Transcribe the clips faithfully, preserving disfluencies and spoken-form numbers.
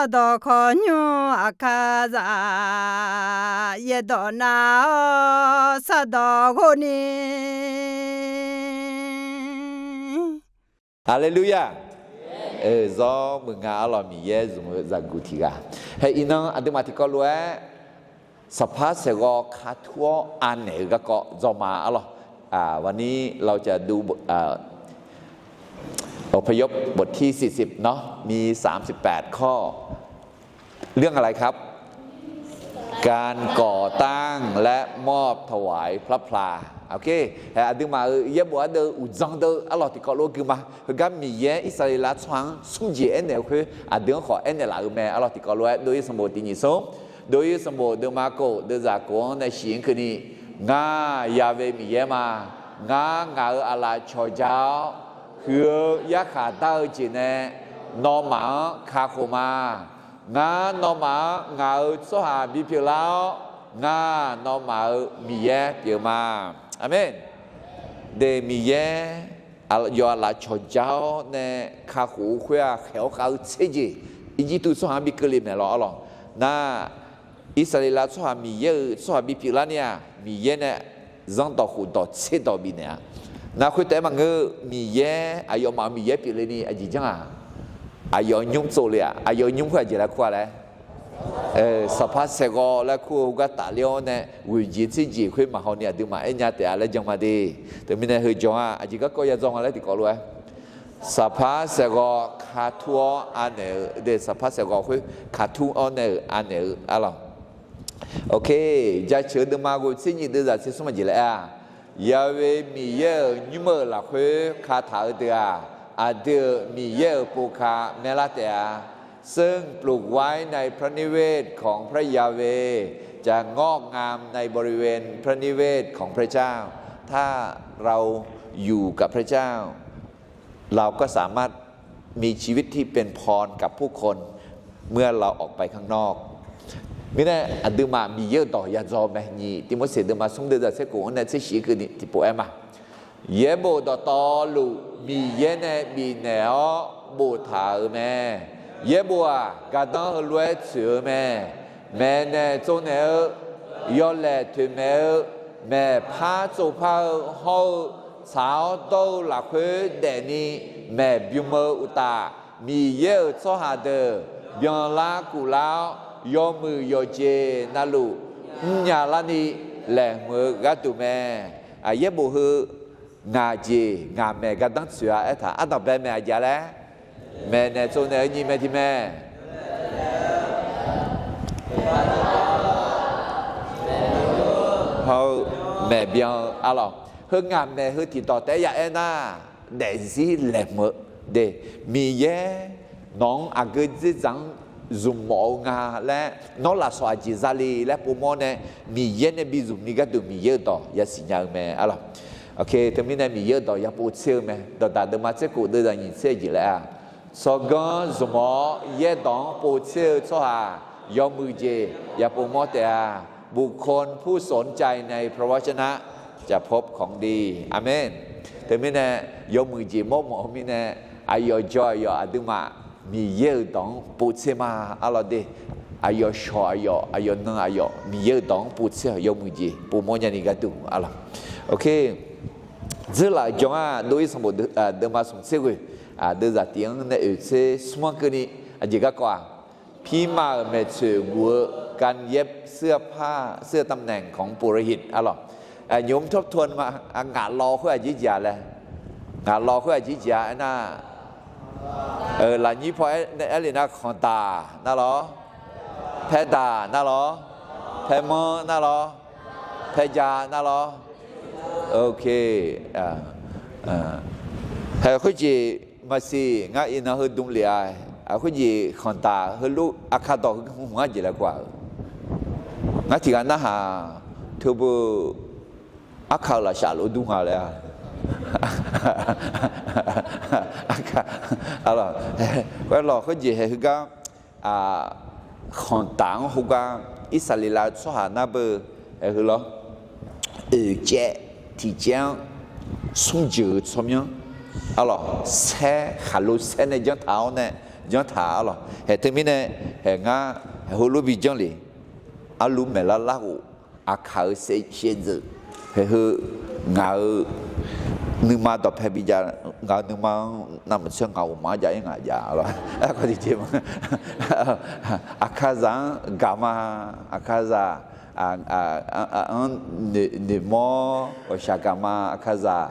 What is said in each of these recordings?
Sardawq khawqnymr aqkar zaq, yaerdawq nav-awr sardawq ghov ni. Haleluya! Zawr muiq nga arlawq, Miqyaer zmq-eu zaqguq tiq ghaq. Hae iqnan aqduimaf tiqkawv lof-aer saqpar saeqghawv katur-awr anaeq-eu garkawv dzaw ma arlawq. วันนี้เราจะดู อพยพบทที่สี่สิบเนาะ มีสามสิบแปดข้อ เรื่องอะไรครับ การก่อตั้งและมอบถวายพระพลา Aqduimaf-euq yaerbof ardeuv uqdzan deuv arlawq tiqkawv lof gui ma. Heugar Miqyaer Irsaqleqlav tsawrhaq-anr smr jeq aernaeq-eu khoer aqdui-anr khawf aernaeq laf-eu mae arlawq tiqkawv lof-aer Dov-ir sanqbof tiq nyiq smr, Dov-ir sanqbof deuvma khof deuvzaq khof-anr nae shiq-anr keuvni, Ngar Yahweh Miqyaer ma. Ngar ngaq-euq aqlaf cawqja-awr, huiq-eu yarkhaq dar-eu jeq nae nawmaf-anr kakhof ma. Ngar nawmaf-anr ngaq-euq tsawrhaq bipyeuf lar-awr, ngar nawmaf-euq Miqyaer pyeuf ma. Aqmeq. De Miqyaer yawf aqlaf cawqja-awr nae kakhof-eu khoer-aq, khaeq-awr khav-eu tser jeq Irjirtuv tsawrhaq-anr bi keuvle maeq lawq arlawq. Nar, Irsaqleqlav tsawrhaq Miqyaer-euq tsawrhaq bipyeuf larni-aq, Miqyaer nae zanrdawq khofdawq tserdawq bifnaeq-a. Nar khoertaef-aer maqngeur, Miqyaer aqyawfmaf-euq Miqyaer pyeufle ni aqjeq janr-aq, aqyawf nymr tsovle-aq, aqyawf nymr khoer aqjeq laer kur-a laer Saqpar saeqghawv laer kur-eu heugar tafler-awr nae ghoeqjeq tser jeq khoer maqhaw ni aqduimaf aernya taef-a laer jan ma de. Teumirnae heu jawr-aq aqjeq garkawv ya dzaw nga laer tiqkawv lof-aer, saqpar saeqghawv katur-awr anaeq-eu de, saqpar saeqghawv khoer katur-awr nae-euq anaeq-eu arlawq. Ok, jaceuq-eu deuvma ghoe tser nyiq deuvzaq tser smr aqjeq laer-aq, Yahweh Miqyaer-euq nymr-euq lafkhoer kataq-eu deuq-aq, aqdui-euq Miqyaer-euq pov ka maerlar taef-a. ซึ่งปลูกไว้ในพระนิเวศของพระยาเวห์ จะงอกงามในบริเวณพระนิเวศของพระเจ้า ถ้าเราอยู่กับพระเจ้า เราก็สามารถมีชีวิตที่เป็นพรกับผู้คนเมื่อเราออกไปข้างนอก Mirnae aqduimaf Miqyaer-euq dawq ya dzaw mae. Nyiq Tivmorseq deuvma smr deuvzaq tser khof-anr nae tser shif keuvni tiqpov aer ma. Yaerbof dawqtawvluf Miqyaer nae bifnaeq-awr boftaq-euq mae. Yaerbof-aq, gardanr heulof-aer tsoeq-eu mae. Maeqnaeq tsovnaeq-eu, yawlaeq toeqmaeq-eu, maeqpar tsovpar-eu hawr-eu, tsaq-awr dawr-eu lafkhoer daefni maeqbym-eu uqtaf, Miqyaer-euq tsawrhaq deuq byanlar kuflar-awr, yawmuiq yawqjeq navluf mrnya larni laeqhmq-eu gharduq mae. Yaerbof heu ngaq jeq ngaq maeq gardanr tsoeq-a aertaq ardanq bae maeq aqjeq laer, maeqnaeq tsovnaeq-eu nyiq mae tiq mae. Hawr-eu maeqbyan-eu arlawq. Heu ngaq maeq heu tiqdawq taef-aer ya aer nar, daefzir laeqhmq-eu de, Miqyaer nawq-anr aqgeu dzerdzaq-anr zmqmawf-eu nga laer, nawr lafsawq aqjeq zale laer povmawr nae, Miqyaer nae bi zmq ni gharduq Miqyaer-euq dawq yasiq nya-eu mae arlawq. Teumirnae Miqyaer-euq dawq ya pov tser-eu mae. Dawqdaq deuvma tser khof deuvzaq nyiq tser jeq laer-aq, tsawrganr zmq-awr yaerdawq-anr pov tser-eu tsawrhaq yawmuiq jeq ya povmawr taef-a. บุคคลผู้สนใจในพระวจนะจะพบของดี Aqmeq. Teumirnae yawmuiq jeq mawrmawf-eu mirnae, aqyawf jawr aqyawf aqduimaf Miqyaer-euq dawq-anr pov tser ma arlawq de. Aqyawf shawq aqyawf, aqyawf nan aqyawf Miqyaer-euq dawq-anr pov tser-awq, yawmuiq jeq povmawr nyani gharduq arlawq. Ok, dzeurlaf-euq jawr-aq Dov-ir sanqbof deuvma smq tser ghoe, deuvzaq tiq-anr nae oeq tser smr-anr keuvni, aqjeq garkawv-aq, พิมพ์ maeqtsoeq guf-eu การเย็บเสื้อผ้า เสื้อตำแหน่งของปุโรหิต arlawq. Nymq mr tawr tawr ma, ngaq law khoer aqjeq jeq-a laer, ngaq law khoer aqjeq jeq-a aernar, lafnyir paw aer le nar khanqdaq nar lawr, paedaq nar lawr, paemanr nar lawr, paeja nar lawr. Ok, hae khoerjeq maqsiq ngar iqnan heu dm lef-a. Khoerjeq khanqdaq heulof aqkar dawq heu hmq-anr jeq laer kov-a-eu, ngar tiq ghaq narhaq teu beu, aqkar-eu lafshaf lof dur nga laer-a. Khoerlawq khoerjeq hae heugar, khanqdaq-anr heugar Irsaqleqlav-eu tsawrhaq nar beu, hae heu lawr, oeq caev tiq caev-anr smr jeuq-eu tsawrmyanr arlawq, saer khaqlo saer nae janr taq-awr nae janr taq arlawq. Haeq teumirnae, haeq ngar, haeq heulof bi janr le. Arluf maeqlar larghof, aqkaq-euq shaevdzeuf, haeq heu ngaq-euq nuima dawqpae bijav, ngaq-euq nuima-anr navmaqtser ngaq-euq maqjav-ir ngaq jav arlawq. Aerkhawf tiqjeq ma. Aqkaqzaq-anr gaq ma, aqkaqzaq anr noeqmawr ghawqshaq gaq ma, aqkaqzaq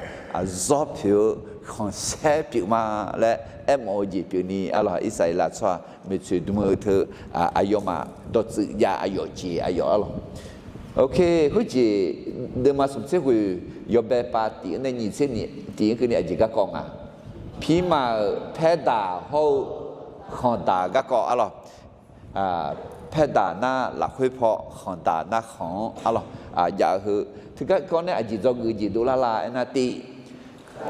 zawr pyeuf-eu khanqsaer pyeuf ma laer aermawf-eu jeq pyeufni arlawq. Irsaqleqlav tsawrhaq maeqtsoeq dm-eu teu aqyawfmaf dawqtsuif jav aqyawf jeq aqyawf arlawq. Oke, khoerjeq deuvma smq tser ghoeq yawbae pav tiq-anr nae nyiq tser nyiq tiq-anr keuvni aqjeq garkawv nga. Pirma-euq paerdaq hawr-eu khanqdaq garkawv arlawq. Paerdaq nar lafkhoer paw, khanqdaq nar khanq-anr arlawq jav-eu heu. Teugar kawv nae aqjeq dzawgeuf jeq dovlar la aernar tiv,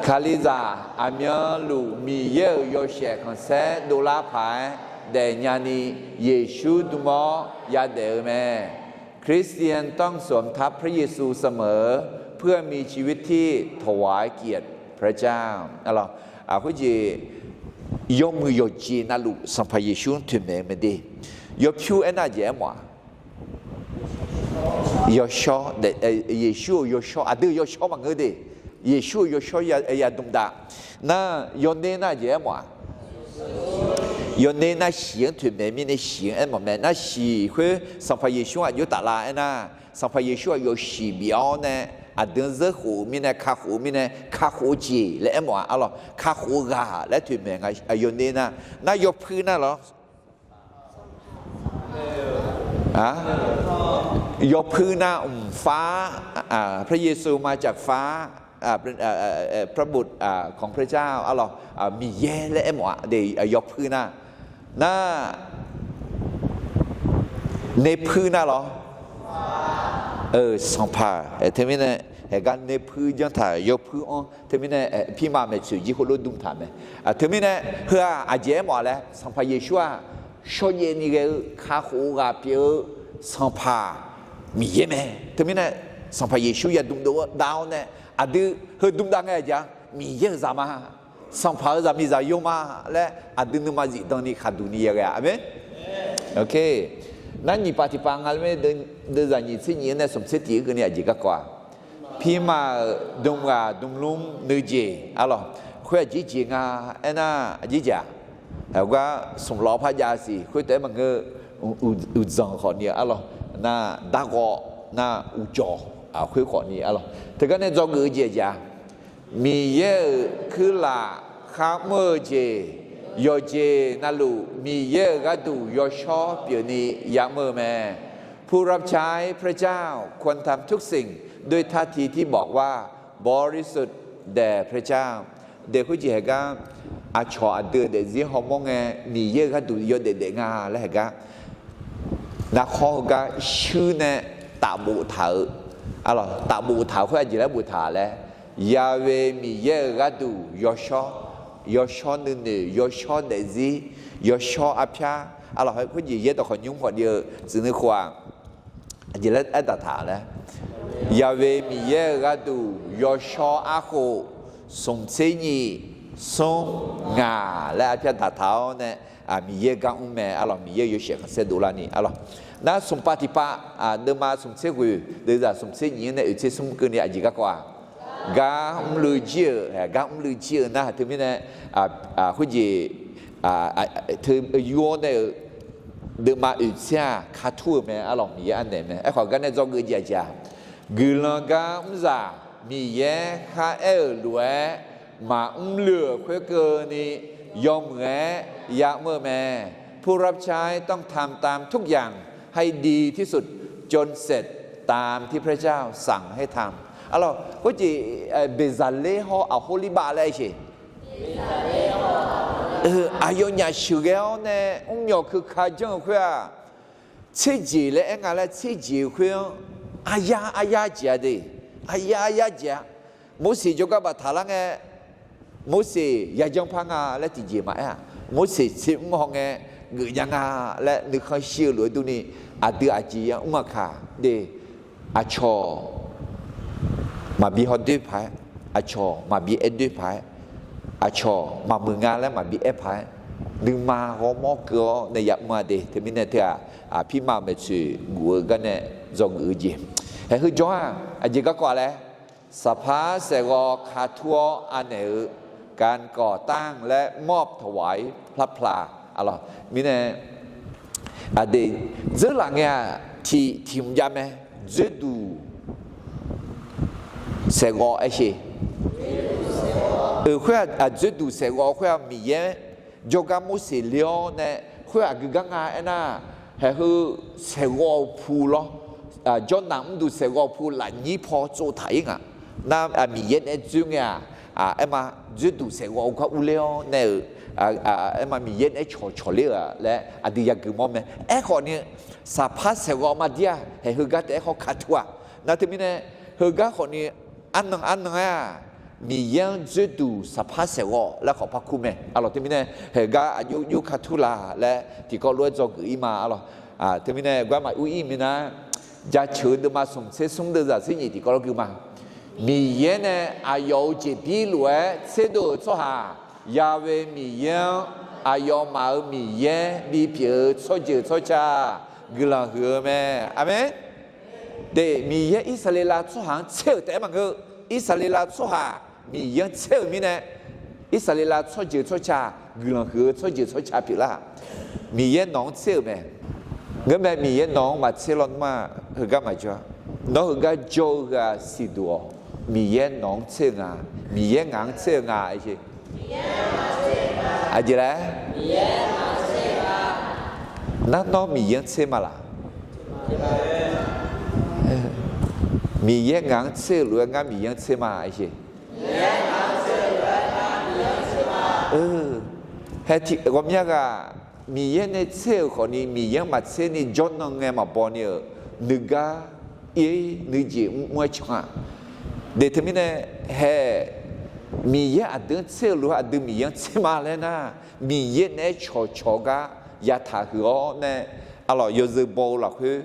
Kalizaq aqmyanluf Miqyaer-euq yawshaef khanqsaer dovlar paq-aer daefnya ni Yeqsur dm-awr yadaef-eu mae. คริสเตียนต้องสวมทับพระเยซูเสมอ เพื่อมีชีวิตที่ถวายเกียรติพระเจ้า arlawq. Khoerjeq yawmuiq yawqjeq navluf Sanqpaq Yeqsur-anr toeqmaeq-eu mae de. Yawpyur aernar aqjeq aermawf-aq, yawshawr, Yeqsur-euq yawshawr, aqdui-euq yawshawr maqngeur de. Yeqsur-euq yawshawr yadm dav nar, yawner nar aqjeq aermawf-aq, yawner nar shiq-anr toeqmaeq mirnae shiq-anr aermawf mae. Nar shiq khoer Sanqpaq Yeqsur-anr aqjox taflar aernar, Sanqpaq Yeqsur-aq yawshiq bif-awr nae aqdui-anr zeurkhof-eu mirnae, kakhof-eu mirnae, kakhof-eu jeq laer aermawf-aq arlawq. Kakhof-eu ghaq laer toeqmaeq nga. Yawner nar, nar yawpuir nar lawr. Yawpuir nar mqfar, พระเยซูมาจากฟ้า พระบุตรของพระเจ้า arlawq. Miqyaer laer aermawf-aq de. Yawpuir nar, nar nerpuir nar lawr. Sanqpaq, teumirnae haegar nerpuir janr taq yawpuir-anr teumirnae pirma maeqtsoeq jir khoerlof dm taq mae. Teumirnae heu-aq aqjeq aermawf-aq laer, Sanqpaq Yeqsur-aq shawrjaev ni ghae-eu kakhof-eu ghaq pyeuf-eu Sanqpaq Miqyaer mae. Teumirnae Sanqpaq Yeqsur yadm dov dav-awr nae aqdui heu dm dav ngae aqjeq-a, Miqyaer-euq zaq ma, Sanqpaq-euq zaqmiqzaq yoma laer aqdui nuima zifdan ni khaqduq ni yaghae-a. Aqmeq. Nar nyiq pav tiq pav nga laer, deuvzaq nyiq tser nyiq-anr nae smq tser tiq-anr keuvni aqjeq garkawv-aq, pirma-euq dmghaq dmlmr nuijeq arlawq. Khoer aqjeq jeq nga aernar, aqjeq jeq-aq, heugar smq lawq par jav siq khoertav-aer maqngeur, uqdzanq khawfni arlawq, nar darghawv, nar uqjawq, khoer khawfni arlawq. Teugar nae dzawgeuf-eu jeq aqjeq-a, Miqyaer-euq kuirlaf kharmr-eu jeq, yawqjeq navluf Miqyaer-euq gharduq yawshawr pyeufni ya'mr-eu mae. ผู้รับใช้พระเจ้าควรทำทุกสิ่งด้วยท่าทีที่บอกว่าบริสุทธิ์แด่พระเจ้า De khoerjeq haegar, aqcawq aqdui-euq daefzir hawmawr ngae Miqyaer-euq gharduq yawdaef daef nga laer haegar, narkhawr heugar shuir nae tafbof taq-eu, arlawq, tafbof taq-euq khoer aqjeq laer boftaq laer, Yahweh Miqyaer-euq gharduq yawshawr, yawshawr nuinoeq, yawshawr daefzir, yawshawr arpyar, arlawq, khoerjeq yaerdawq khawf nymr khawf ni-eu tsuif nuikhof-aq, aqjeq laer aerdaq taq laer, Yahweh Miqyaer-euq gharduq yawshawr arkhof, smq tser nyiq, smr, ngaq laer arpyar daqtaq-awr nae, Miqyaer gar mr mae arlawq. Miqyaer yawshaef khanqsaer dovlarni arlawq. Nar smq pav tiq pav, deuvma smq tser ghoeq, deuvzaq smq tser nyiq-anr nae oeq tser smr keuvni aqjeq garkawv-aq, gar mrluiv jir-euq, gar mrluiv jir-eu nar teumirnae, khoerjeq, teu yur-awr nae-euq deuvma oeq tser-aq, katur-euq mae arlawq. Miqyaer arnaeq mae. Aerkhawf gar nae dzawgeuf jeq aqjeq-aq, guiqlanq gar mrzaq Miqyaer kharaer-euq lof-aer maqmr luiv-euq khoerkeuvni yawmuiq-aer ya'mr-eu mae. ผู้รับใช้ต้องทำตามทุกอย่างให้ดีที่สุด จนเสร็จตามที่พระเจ้าสั่งให้ทำ Arlawq, khoerjeq, Beqzaqler hawr Aqhorlibav laer sheq. Aqyawfnyaf sheuqghae-awr nae mrmyawf keuka janr-eu khoer-aq, tserjeq laer aer nga laer tserjeq-eu khoer-anr, aryar aryar jeq-a de. Aryar aryar jeq-a. Morseq jawrgar baftaq lar ngae, Morseq yajanr par nga laer tiqjeq maqaer-aq, Morseq tser mr haw ngae geufnya nga laer nuikhanr shir-eu lof-aer durni, aqdui aqjeq yamr aqkaq de. Aqcawq maqbi hawdoer paq-aer, aqcawq maqbi aer doer paq-aer, aqcawq maqmuiq nga laer maqbi aer paq-aer, nuima ghawrmawr keuv-awr nae yamr-a de. Teumirnae teu-aq, pirma-euq maeqtsoeq guf-eu garnae dzawgeuf-eu jeq. Haeq heu jawr-aq, aqjeq garkawv-a laer, saqpar saeqghawv katur-awr anaeq-eu การก่อตั้ง laer มอบถวายพระพลา arlawq mirnae, aqdui dzeurlaf ngae-aq, tiq tiq mq jav mae, dzoerduq saeqghawv aer sheq. Euq khoer-aq, dzoerduq saeqghawv khoer-aq, Miqyaer jawrgar Morseq le-awr nae khoer-aq aqgeu gar nga aernar, haeq heu saeqghawv pu lawr, jawrnaq mrduq saeqghawv pu lafnyir paw tsovtaq-ir nga. Nar, Miqyaer nae dzoer ngae-aq, aerma dzoerduq saeqghawv gar urler-awr nae-euq, aerma Miqyaer nae cawqcawq ler-euq laer aqdui yagui mawr mae. Aerkhawf ni, saqpar saeqghawv maqdir-aq, haeq heugar taef-aer khawf katur-aq. Nar teumirnae, heugar khawf ni, arnan arnan-aer-aq, Miqyaer-anr dzoerduq saqpar saeqghawv laer khawf par kur mae. Arlawq teumirnae, haeq gar aqjox jox katur laf laer tiqkawv lof-aer dzawgeuf-ir ma. Arlawq, teumirnae gar maqur-ir minav, Jaceuq-eu deuvma smq tser smr deuvzaq tser nyiq tiqkawv lof gui ma. Miqyaer nae aqyawf-euq jeqbir lof-aer tserdov-euq tsawrhaq, Yahweh Miqyaer-anr aqyawfmaf-euq Miqyaer bipyeuf-eu tsawrjeuq tsawrca guiqlanq huiq-eu mae. Aqmeq. De, Miqyaer Irsaqleqlav tsawrhaq-anr tser-euq taef-aer maqngeur. Irsaqleqlav tsawrhaq Miqyaer-anr tser-euq mirnae, Irsaqleqlav tsawrjeuq tsawrca guiqlanq huiq-eu tsawrjeuq tsawrca pyeuflar. Miqyaer nawq-anr tser-euq mae. Ngeurmae, Miqyaer nawq-anr maqtser lawnmr-aq, heugar maqjawr-a. Nawr heugar jawr-eu heu-aq siqduq-awq. Miqyaer nawq-anr tser-eu nga, Miqyaer ngaq-anr tser-eu nga, aer sheq. Aqjeq laer? Nar nawr Miqyaer-anr tser ma laq? Miqyaer ngaq-anr tser-eu lof-aer ngar Miqyaer-anr tser ma, aer sheq. Hae tiq ghawqmya ghaq, Miqyaer nae tser-euq khawfni Miqyaer-anr maqtser ni jawrnan ngae maqbaw ni-euq nuigar ir nuijeq mrmr-aer can-a. De teumirnae, hae, Miqyaer aqdui-anr tser-euq lof-aer aqdui Miqyaer-anr tser ma laer nar, Miqyaer naeq-aer cawqcawq gar yataq huiq-awr nae, arlawq yawzeu baw-eu lafkhoer,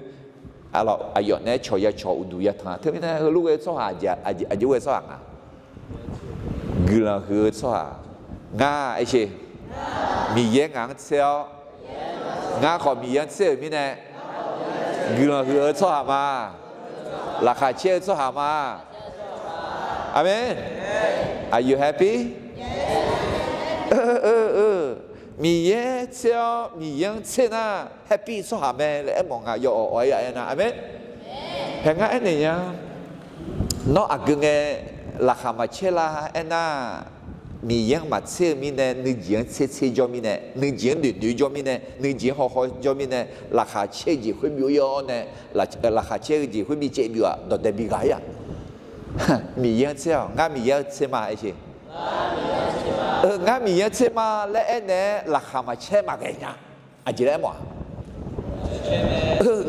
arlawq aqyawf naeq-aer cawq ya cawq uqduq yatanq-a. Teumirnae heulof ghae-eu tsawrhaq aqjeq, aqjeq ghae-eu tsawrhaq nga. Guiqlanq huiq-eu tsawrhaq nga, aer sheq. Miqyaer ngaq-anr tser-awr, ngar khawf Miqyaer-anr tser-euq mirnae, guiqlanq huiq-eu tsawrhaq ma. Laqkhaq caer-eu tsawrhaq ma. Aqmeq. Are you happy? Miqyaer tser-awr Miqyaer-anr tser nar, happy tsawrhaq mae laer aermawf nga, yawawq awq-aer ya aernar. Aqmeq. Hae ngar aernaeq nya, nawr aqgeu ngae laqkhaq maqcaer lar aernar, Miqyaer-anr maqtser-eu mirnae nuijeq-anr tser tser jawr mirnae, nuijeq-anr noeq noeq jawr mirnae, nuijeq-anr hawhaw jawr mirnae, laqkhaq caer-eu jeq khoer byov-ir-awr nae, laqkhaq caer-eu jeq khoer bi caev byov-aq dawqdae bi ghaq-ir-aq. Miqyaer-anr tser-awq, ngar Miqyaer-anr tser ma, aer sheq. Ngar Miqyaer-anr tser ma laer aernaeq-aer laqkhaq maqcaer maqghae nya. Aqjeq laer aermawf-aq,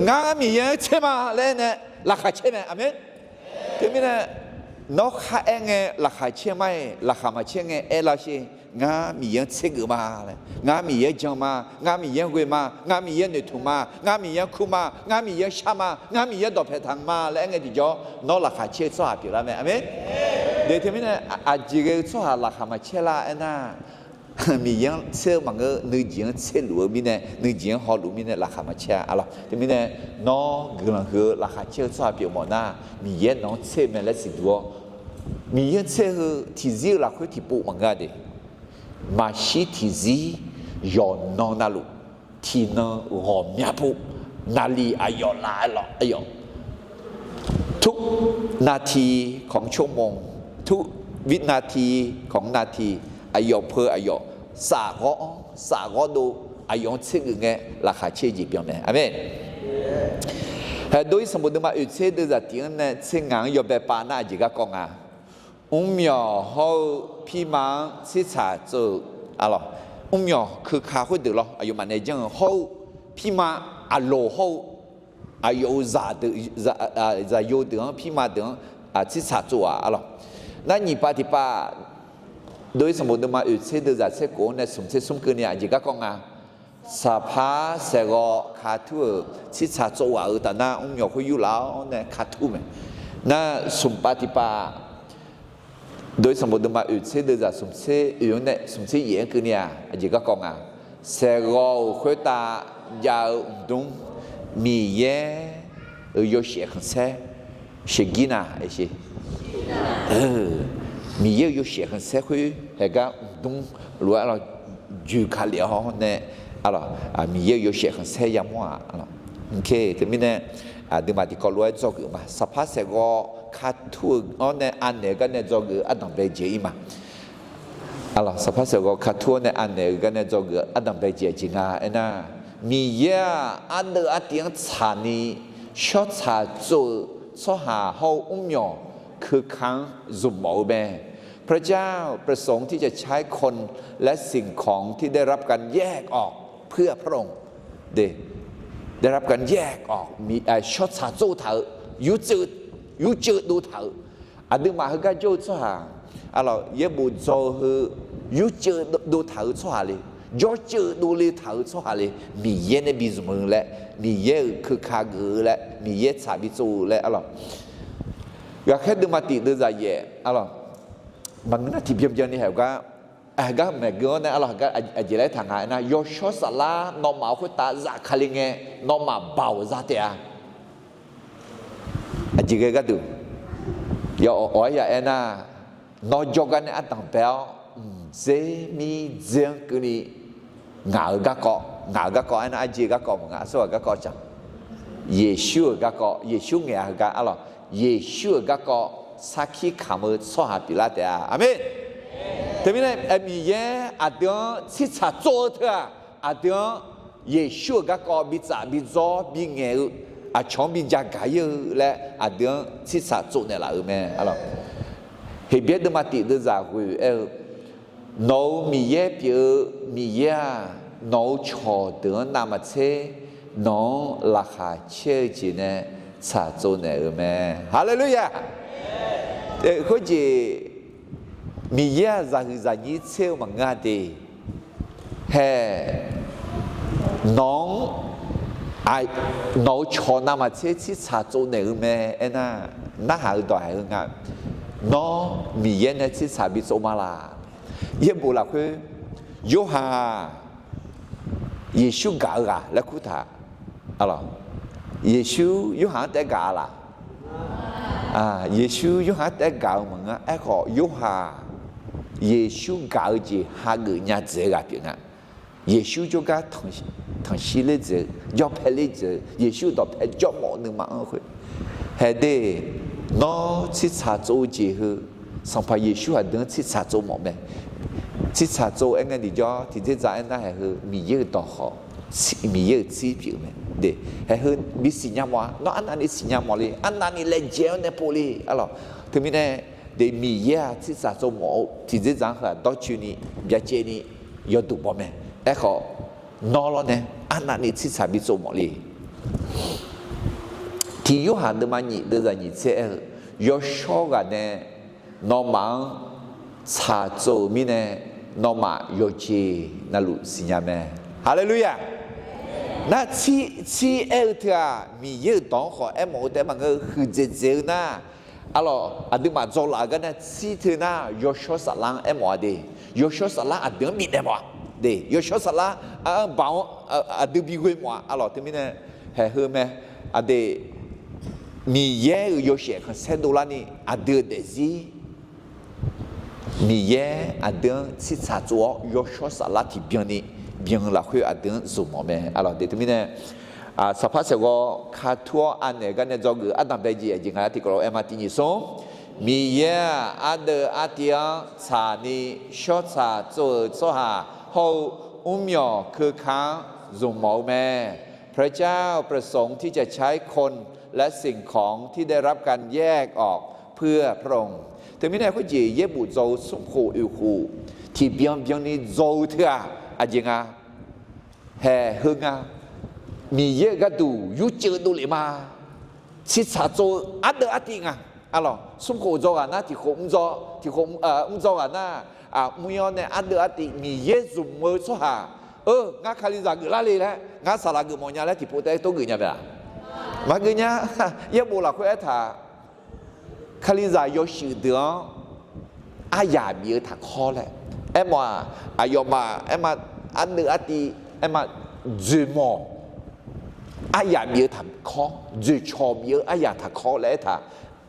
ngar Miqyaer-anr tser ma laer aernaeq laqkhaq caer mae. Aqmeq. Teumirnae, nawr kharaer ngae laqkhaq caer ma-iq, laqkhaq maqcaer ngae aer lar sher. Ngar Miqyaer-anr tser geuf ma laer, ngar Miqyaer jan ma, ngar Miqyaer ghoe ma, ngar Miqyaer noeqtmq ma, ngar Miqyaer kur ma, ngar Miqyaer shar ma, ngar Miqyaer dawqpae taq ma laer aer ngae tiqjawr, nawr laqkhaq caer-eu tsawrhaq pyeuflar mae. Aqmeq. De teumirnae, aqjeq ghae-eu tsawrhaq laqkhaq maqcaer lar aernar, Miqyaer-anr tser-eu maqngeur, nuijeq-anr tserluf-eu mirnae, nuijeq-anr hawluf mirnae laqkhaq maqcaer-a. Arlawq teumirnae, nawr guiqlanq huiq-eu laqkhaq caer-eu tsawrhaq pyeufmawf nar, Miqyaer nawq-anr tser-eu mae laer siqduq-awr, Miqyaer-anr tser-eu tiqzir-eu lafkhoer tiqpov maqngeur-a de. Maqshir tiqzir yawqnan navluf, tiqnan ghawqmya pov, naqliq aqyawf laf-aer lawq aqyawf ทุกนาทีของชั่วโมง ทุกวินาทีของนาที aqyawf peu aqyawf, safghawr-anr safghawr dov, aqyawf-anr tsergeuf ngae laqkhaq caer-eu jeq byan mae. Aqmeq. Hae dov-ir sanqbof deuvma oeq tser deuvzaq tiq-anr nae tser ngaq-anr yawbae pav nar aqjeq garkawv nga. Mrmyawq hawr-eu pirma-anr tsirtsaq tsov-eu, arlawq, mrmyawq keuka khoerdeuq lawr aqyawfmaf nae janr-eu hawr-eu, pirma aqloq hawr-eu, aqyawf-euq zaqdeuq, zaqyo deuq-anr pirma deuq-anr tsirtsaq tsov-aq, arlawq. Nar nyiq pav tiqpav, dov-ir sanqbof deuvma oeq tser deuvzaq tser khof-anr nae smq tser smr keuvni aqjeq garkawv nga. Saqpar saeqghawv katur-euq tsirtsaq tsov ghaq-euq tafnar mrmyawq khoer yurlaf-awr nae katur mae. Nar smq pav tiqpav, dov-ir sanqbof deuvma oeq tser deuvzaq smq tser oeq-anr nae smq tser yaef-anr keuvni-aq aqjeq garkawv nga. Saeqghawv-euq khoertav jav-eu mqdmr, Miqyaer-euq yawshaef khanqsaer sheuqgir na, Miqyaer-euq yawshaef khanqsaer khoer haegar mqdmr lof-aer lawr, joeqkaq lef-awr nae, Miqyaer-euq yawshaef khanqsaer yamawr-aq, teumirnae aqduimaf tiqkawv lof-aer dzawgeuf ma. Saqpar saeqghawv katur-eu-awr nae anaeq-eu gar nae dzawgeuf-eu ardanq bae jae-ir ma. Saqpar saeqghawv katur-awr nae anaeq-eu gar nae dzawgeuf-eu ardanq bae jae-eu jeq nga aernar, Miqyaer-aq ardeuv artiv-anr tsaqni shawrtsaq tsov-eu tsawrhaq hawr-eu mrmyawq keuka-anr zmqmawf-eu mae. พระเจ้าประสงค์ที่จะใช้คนและสิ่งของที่ได้รับการแยกออกเพื่อพระองค์ ได้รับการแยกออก shawrtsaq tsov taq-eu, yurceuv dov taq-eu, aqduimaf heugar jawr-eu tsawrhaq, yaerbof dzaw-eu heu, yurceuv dov taq-eu tsawrhaq le, jawrceuv dovle taq-eu tsawrhaq le, Miqyaer nae bi zmq-eu laer, Miqyaer-euq keuka geuf-eu laer, Miqyaer tsaq bi tsov-eu laer arlawq. Ghaqkhaer deuvma tiq deuvzaq yaef arlawq, maqngeur nar tiqbyan byanni haeq gar, haeq gar maeqgeu-anr nae arlawq, haeq gar aqjeq laer taq nga aernar, yawshawr saflar nawmaf-euq khoertav zafkale ngae, nawmaf baoq za taef-a. Aqjeq ghae gharduq, yawawq-aer ya aernar, nawr jawrgar nae ardanq bae-awr, mqdzer mirdzer-anr keuvni ngaq-euq garkawv, ngaq-euq garkawv aernar, arjeq garkawv maqnga, aqsurghaq garkawv ca, Yeqsur-euq garkawv, Yeqsur ngaeq-a heugar arlawq, Yeqsur-euq garkawv sarkir kamq-eu tsawrhaq pyeuflar taef-a. Aqmeq. Teumirnae Miqyaer aqdui-anr tsirtsaq tsov-eu teu-aq, aqdui-anr Yeqsur-euq garkawv bi tsaf bi dzawr bi ngaeq-eu, aqcawq-anr bi jagaq ir-eu laer aqdui-anr tsirtsaq tsov naeqlaf-euq mae arlawq. Heqbyaer deuvma tiq deuvzaq ghoe-eu aer-eu, Nawq-euq Miqyaer pyeuf-eu Miqyaer-aq, nawq-euq cawqdeuq-anr navmaqtser nawq-anr laqkhaq caer-eu jeq nae tsaqtsov naeq-euq mae. Haleluya! Khoerjeq Miqyaer-aq zaqhuiq zaqnyir tser-eu maqngeur-a de. Hae, nawq-anr nawq-euq cawq navmaqtser tsirtsaq tsov naeq-eu mae aernar, narhaq-eu dawq haiq heu nga. Nawr Miqyaer nae tsirtsaq bi tsov ma laq? Yaerbof lafkhoer, Yorhaq-aq, Yeqsur gaq-eu ghaq laer kurtaq. Yeqsur Yorhaq-anr taef gaq-a laq? Yeqsur Yorhaq-anr taef gaq-eu maqngeur. Aerkhawf Yorhaq-aq, Yeqsur gaq-eu jeq hageuf nya dzaeq-eu ghaq pyeuf nga. Yeqsur jawrgar tanqshir ler dzaeq-eu, jawr pae ler dzaeq-eu, Yeqsur dawqpae jawrmawf-eu nuima-anr khoer, hae de, nawr tsirtsaq tsov-eu jeq heu, Sanqpaq Yeqsur aqdui-anr tsirtsaq tsov mawf mae. Tsirtsaq tsov aer ngae tiqjawr tiqdzerdzaq aernar hae heu Miqyaer-euq dawq khawf, Miqyaer-euq tsir pyeuf-eu mae. Hae heu bisiq nya mawf-a. Nawr arnavni siqnya mawf le, arnavni laejae-awr nae pov le arlawq. Teumirnae de, Miqyaer-aq tsirtsaq tsov mawf-eu tiqdzerdzaq-anr heu-aq dawrcoeni byacaevni yawduq baw mae. Aerkhawf, nawr lawrnae arnavni tsirtsaq bi tsov mawf le. Tiq Yorhaq deuvma nyiq deuvzaq nyiq tser aer-eu, yawshawr ghaq nae nawmaf-anr tsaqtsov-euq mirnae, nawmaf yawqjeq navluf siqnya mae. Haleluya! Nar tsir, tsir aer-eu teu-aq, Miqyaer-euq dawq-anr khawf aermawf-eu taef maqngeur-eu huiqdzaeq dzaeq-eu nar, arlawq, aqduimaf dzawlaf-eu gar nar tsir teu nar, yawshawr saflar-anr aermawf-a de. Yawshawr saflar aqdui-anr bifnaeq mawf-a de. Yawshawr saflar-anr baoq-anr aqdui bi ghoe mawf-a arlawq. Teumirnae hae heu mae. Aqde, Miqyaer-euq yawshaef khanqsaer dovlarni aqdui-euq daefzir Miqyaer aqdui-anr tsirtsaq tsov-awr yawshawr saflar tiqbyanni byan-eu lafkhoer aqdui-anr zmq mawf mae arlawq. De teumirnae, Saqpar saeqghawv katur-awr anaeq gar nae dzawgeuf ardanq bae jeq aqjeq nga-a tiqkawv lof-aer ma. Tiq nyiq smr, Miqyaer-aq ardeuv artiv-anr tsaqni shawrtsaq tsov-euq tsawrhaq hawr-eu mrmyawq keuka-anr zmq mawf-eu mae. พระเจ้าประสงค์ที่จะใช้คนและสิ่งของที่ได้รับการแยกออกเพื่อพระองค์ Teumirnae khoerjeq yaerbof dzaw-eu smrkhof oeqkhof tiqbyan byanni dzaw-eu teu-aq aqjeq nga. Hae heu nga. Miqyaer-euq gharduq yurceuv dovlef ma. Tsirtsaq tsov-eu ardeuv artiv nga. Arlawq, smrkhof dzaw ghaq nar tiqkhof mr dzaw, tiqkhof mr dzaw ghaq nar, mr-ir-awr nae ardeuv artiv Miqyaer zmq-eu tsawrhaq, eu, ngar Kalizaq geuflar le laer ngar saqlaq geufmawf nya laer tiqpov taef-aer tov geuf nya mae-aq? Maqgeuf nya. Yaerbof lafkhoer aertaq, Kalizaq yawshuif deuq-anr aryaq bif-eu taqkawr laer aermawf-aq, aqyawfmaf aerma, ardeuv artiv, aerma, dzoeqmawq aryaq bif-eu taqkawr, dzoeqcawq bif-eu aryaq taqkawr laer aertaq,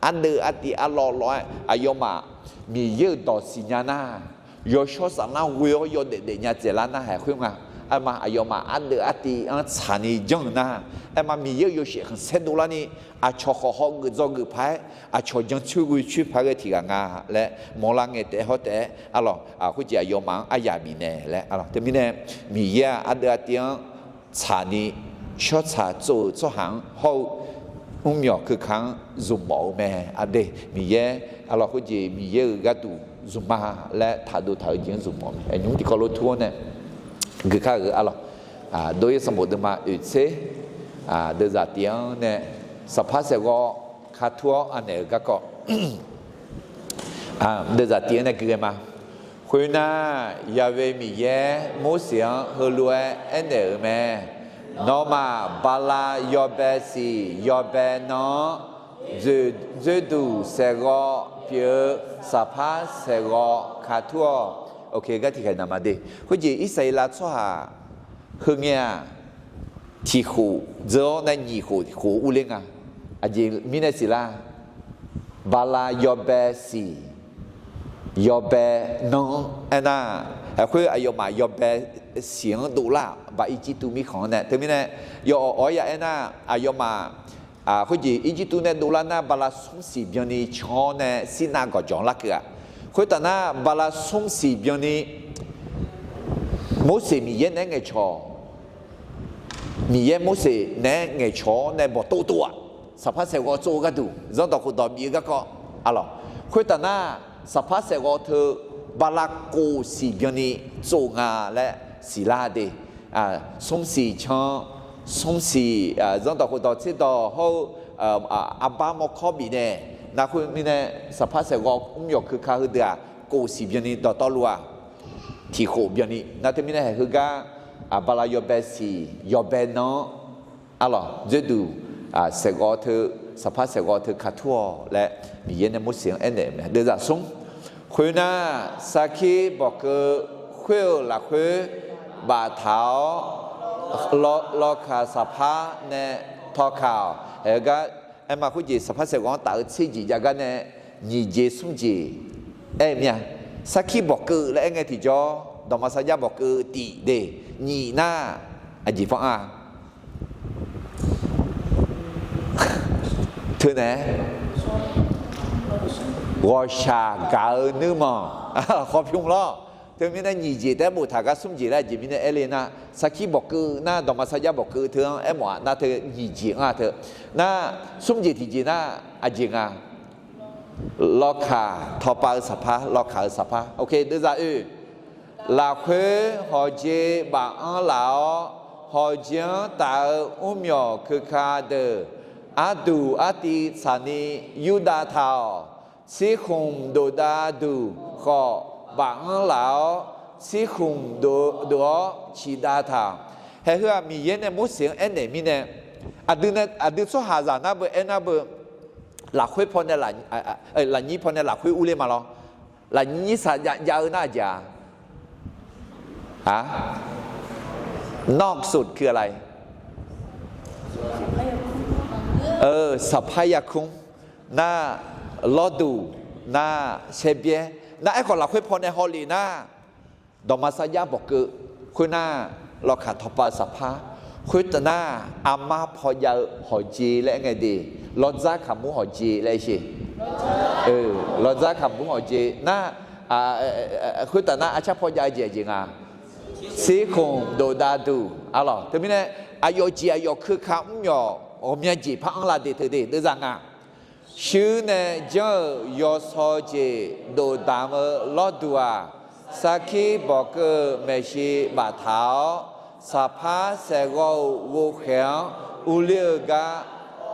ardeuv artiv arlawr lawr-aer aqyawfmaf Miqyaer-euq dawq siqnya nar, yawshawr saflar ghoe-awr yawdaef daefnya dzaeqlar narhaq khoernga. Aerma aqyawfmaf ardeuv artiv-anr tsaqni janr-euq nar, aerma Miqyaer-euq yawshaef khanqsaer dovlarni, aqcawq khawf hawgeuf dzawgeuf paq-aer, aqcawq jancoer ghoecoer paq-aer ghae tiq ghaq nga laer mawrlar ngae taef-aer hawr taef-aer arlawq, khoerjeq aqyawfmaf-anr aryaq bifnaeq laer arlawq. Teumirnae Miqyaer-aq ardeuv artiv-anr tsaqni shawrtsaq tsov-euq tsawrhaq-anr hawr-eu mrmyawq keuka-anr zmqmawf-eu mae. Aqdui Miqyaer arlawq, khoerjeq Miqyaer-euq gharduq zmq ma laer taqdov taq-eu jeq-anr zmqmawf mae. Nymr tiqkawv lof tur-awr nae guikar-euq arlawq, dov-ir sanqbof deuvma oeq tser, deuvzaq tiv-anr nae saqpar saeqghawv katur-awr anaeq-euq garkawv deuvzaq tiv-anr nae gui ghae ma. Khoernar, Yaqve Miqyaer Morseq-anr heulof-aer aernaeq-euq mae. Nawmaf, bala yawbae siq yawbae nan-anr dzoeqdzoerduq saeqghawv pyeuf-eu saqpar saeqghawv katur-awq. Oke, gar tiqkhaeq naq ma de. Khoerjeq Irsaqleqlav tsawrhaq heungae-aq, tiq khof dzeur-awr nae nyiq khof khof urler nga. Aqjeq mirnae siqlar, bala yawbae siq yawbae nan-anr aernar, khoer aqyawfmaf yawbae siq-anr dovlar-aq, ba Irjirtuv mirkhanq-anr nae. Teumirnae yawawq awq-aer ya aernar, aqyawfmaf khoerjeq Irjirtuv nae dovlar nar, bala smr siq byanni can-awr nae Sirnav gawqjawq-anr larkeuv-aq, khoertaf nar bala smr siq byanni Morseq Miqyaer naeq-aer ngaeqcawq, Miqyaer Morseq naeq-aer ngaeqcawq-awr nae bawqtov tov-aq, saqpar saeqghawv tsov-eu gharduq zanrdawq khofdawq bif-eu garkawv arlawq. Khoertaf nar, saqpar saeqghawv teu bala kof siq byanni tsov nga laer siqlar de. Smr siq can, smr siq zanrdawq khofdawq tserdawq hawr-eu arbar mawrkawr bifnaeq nar, khoermirnae saqpar saeqghawv mrmyawq keuka heudeuq-aq, kof siq byanni dawqtawvluf-aq, tiq khof byanni nar. Teumirnae heugar bala yawbae siq yawbae nan-anr arlawq, dzoerduq saeqghawv teu, saqpar saeqghawv teu katur-awq laer Miqyaer nae Morseq-anr aernaeq-euq mae. Deuvzaq smr, khoernar, sarkir bawqkeuv khoer-euq lafkhoer baftaq-awr, lawkaq saqpar nae tawkaq-awq. Aergar, aerma khoerjeq saqpar saeqghawv-anr taf-eu tser jeq jav gar nae nyiq jeq smr jeq aer-eu mir-a. Sarkir bawqkeuv laer aer ngae tiqjawr, dawqma sarjax bawqkeuv tif de. Nyiq nar, aqjeq fanr-a teunaeq-aer ghawqshaq gaq-eu nuirmanq khawpymr lawr. Teumirnae nyiq jeq taef-aer boftaq gar smr jeq laer aqjeq mirnae aer le nar, sarkir bawqkeuv nar dawqma sarjax bawqkeuv teu-anr aermawf-a nar teu nyiq jeq anr-a teu. Nar, smr jeq tiqjeq nar aqjeq nga. Lawkaq tawpav-eu saqpar, lawkaq-eu saqpar. Oke, deuvzaq oe. Lafkhoer hawqjeq baf-anr laf-awr, hawqjeq-anr taf-eu mrmyawq keuka deuq arduq artiv tsaqni yurdav taq-awq. Tsirkhmq dofdav duq khawf baf-anr laf-awr, tsirkhmq dov-awr ciqdav taq. Haeq heu-aq Miqyaer nae Morseq-anr aernaeq mirnae, aqdui tsawrhaqzaq nar beu aernar beu, lafkhoer pawnae, lafnyir pawnae lafkhoer urler ma lawr. Lafnyir nyir saq jav-eu nar aqjeq-a? นอกสุดคืออะไร? สรรพยาคม nar, lawrduq nar, shaerbyaer nar. Aerkhawf lafkhoer pawnae hawlef nar, dawqma sarjax bawqkeuv khoernar, lawkaq tawpav-eu saqpar. Khoertav nar, armar paw jav-eu hawqjeq laer aer ngae de, lawrdzar kaqmur hawqjeq laer aer sher. Lawrdzar kaqmur hawqjeq nar, khoertav nar arcar paw jav-eu jeq aqjeq nga. Tsirkhmq dofdav duq arlawq. Teumirnae aqyawf jeq aqyawf keuka mrmyawq ghawqmya jeq par anrlar de teu de deuvzaq nga. Shuir nae janr-euq yawsaw jeq dofdaq-eu lawrduq-aq, sarkir bawqkeuv-eu maeqshi baftaq-awr, saqpar saeqghawv-euq ghovkhaeq-anr urler-eu gar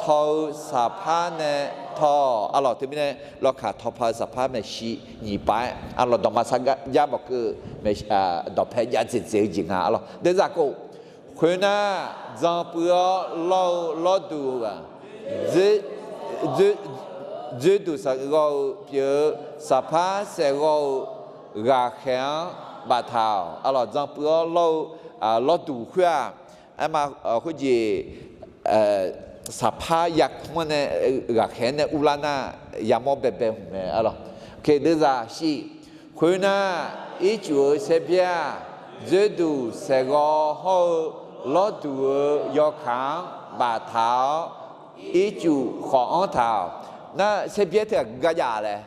taw-eu saqpar nae taw-awq arlawq. Teumirnae lawkaq tawpav-eu saqpar maeqshi nyiq pav-aer arlawq, dawqma sarjax bawqkeuv-eu dawqpae jav dzaeqdzaeq-eu jeq nga arlawq. Deuvzaq khof, khoernar, dzan puiv-awr lawr-eu lawrduq-aq, dzoerduq saeqghawv-eu pyeuf-eu saqpar saeqghawv-euq ghaqkhaeq-anr baftaq-awq. Arlawq, dzan puiv-awr lawr-eu lawrduq khoer-aq, aerma khoerjeq saqpar yarkmr-anr nae ghaqkhaeq-anr nae urlar nar, yamawr baebae hmq mae. Arlawq, deuvzaq shif. Khoernar, ircuf-eu saerbyaer-aq, dzoerduq saeqghawv hawr-eu lawrduq-euq yawkaq-anr baftaq-awr, ircuf khawf anr taq-awq. Nar saerbyaer teughaq gar jav laer,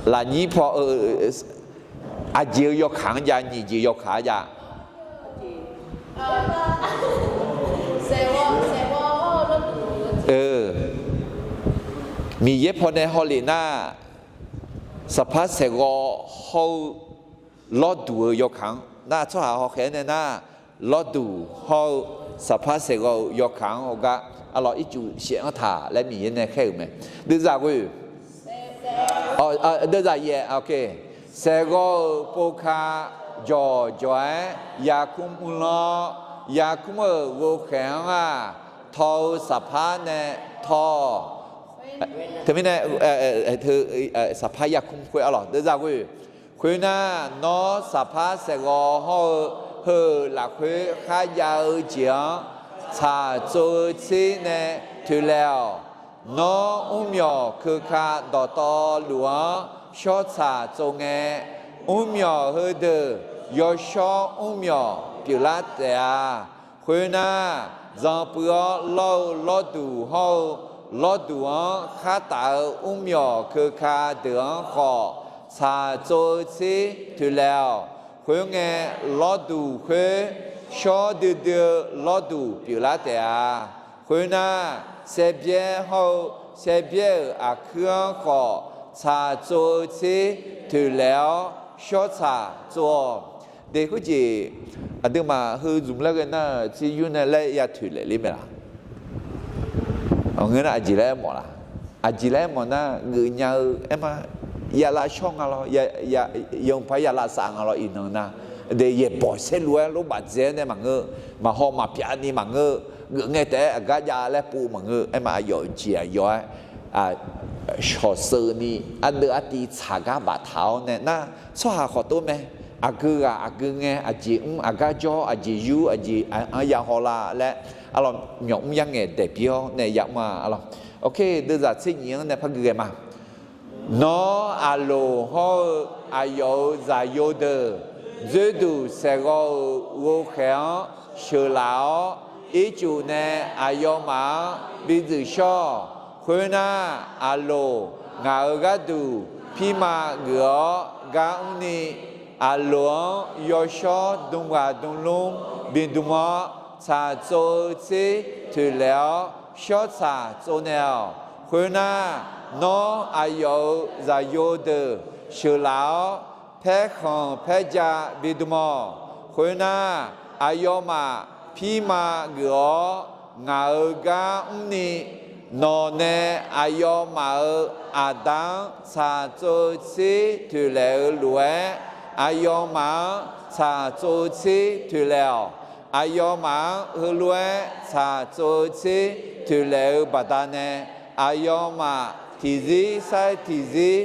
lafnyir paw-eu aqjeq-eu yawkaq-anr jav, nyiq jeq yawkaq-anr jav. Miqyaer pawnae hawlef nar, saqpar saeqghawv hawr-eu lawrduq-euq yawkaq-anr nar, tsawrhaq hawkhaeq-anr nae nar, lawrduq hawr-eu saqpar saeqghawv-euq yawkaq-anr hawgar, arlawq, ircuf shaef anr taq laer Miqyaer nae khaer-euq mae. Deuvzaq ghoe, deuvzaq yaef, saeqghawv-euq povka jawqjawq-aer yarkmr mrlanr-awr, yarkmr-euq ghovkhaeq-anr-aq, taw-eu saqpar nae taw-awq. Teumirnae, saqpar yarkmr khoer, arlawq, deuvzaq ghoe. Khoernar, nawr saqpar saeqghawv hawr-eu heu-euq lafkhoer kharjav-eu jeq-anr tsaqtsov-eu tser nae toeqlaeq-awq. Nawr mrmyawq keuka dawqtawvluf-anr shawrtsaq tsov ngae, mrmyawq heudeuq yawshawr mrmyawq pyeuflar taef-a. Khoernar, dzan puiv-awr lawr-eu lawrduq hawr-eu lawrduq-anr khartaf-eu mrmyawq keuka deuq-anr khawf, tsaqtsov-eu tser toeqlaeq-awq. Khoerngae, lawrduq khoer shawr duidui-eu lawrduq pyeuflar taef-a. Khoernar, saerbyaer hawr-eu saerbyaer-euq aqkuir-anr khawf, tsaqtsov-eu tser toeqlaeq-awr shawrtsaq tsov-awq. De khoerjeq aqduimaf heu zmq laer ghae nar-eu tser yur nae laer ya toeqlaeq ler mae laq? Ngeur nar aqjeq laer aermawf laq? Aqjeq laer aermawf nar, geufnya-eu aerma, yalav shawr nga lawr, yamqpar yalav saf nga lawr, iqnan nar, de yaeqbawq saerlu-aer lorbaf dzae-aer nae maqngeur, maqhaw maqpyav ni maqngeur, geuf ngae taef-aer aqgar jav laer pov maqngeur, aerma aqyawf jeq aqyawf-aer shawqsheuq ni ardeuv artiv tsaq gar baftaq-awr nae nar, tsawrhaq khawf tov mae. Aqgeu ghaq aqgeu ngae, aqjeq mr, aqgar jawr, aqjeq yur, aqjeq anr ya haw la laer, arlawq, myawq mr yar ngaeq daeq bi-awr nae ya mr-a, arlawq. Oke, deuvzaq tser nyiq-anr nae par gui ghae ma. Nawr, aqloq hawr-eu aqyawf-euq zaqyo deuq, dzoerduq saeqghawv-euq ghovkhaeq-anr sheuqlaf-awr, ircuf nae aqyawfmaf-anr bi dzuif shawr-awq. Khoernar, aqloq, ngaq-euq gharduq pirma geuf-awr gar mrni, aqloq-anr yawshawr dm ghaq dm lmr bidm-awr, tsaqtsov-eu tser toeqlaeq-awr shawrtsaq tsov naeq-awq. Khoernar, nawr, aqyawf-euq zaqyo deuq sheuqlaf-awr, paerkhanq paerja bidm-awq. Khoernar, aqyawfmaf pirma geuf-awr ngaq-euq gar mrni, nawq nae aqyawfmaf-euq aqda-anr tsaqtsov-eu tser toeqlaeq-eu lof-aer, aqyawfmaf-anr tsaqtsov-eu tser toeqlaeq-awq. Aqyawfmaf-anr heulof-aer tsaqtsov-eu tser toeqlaeq-eu baqdanae, aqyawfmaf tiqzir sar-iq tiqzir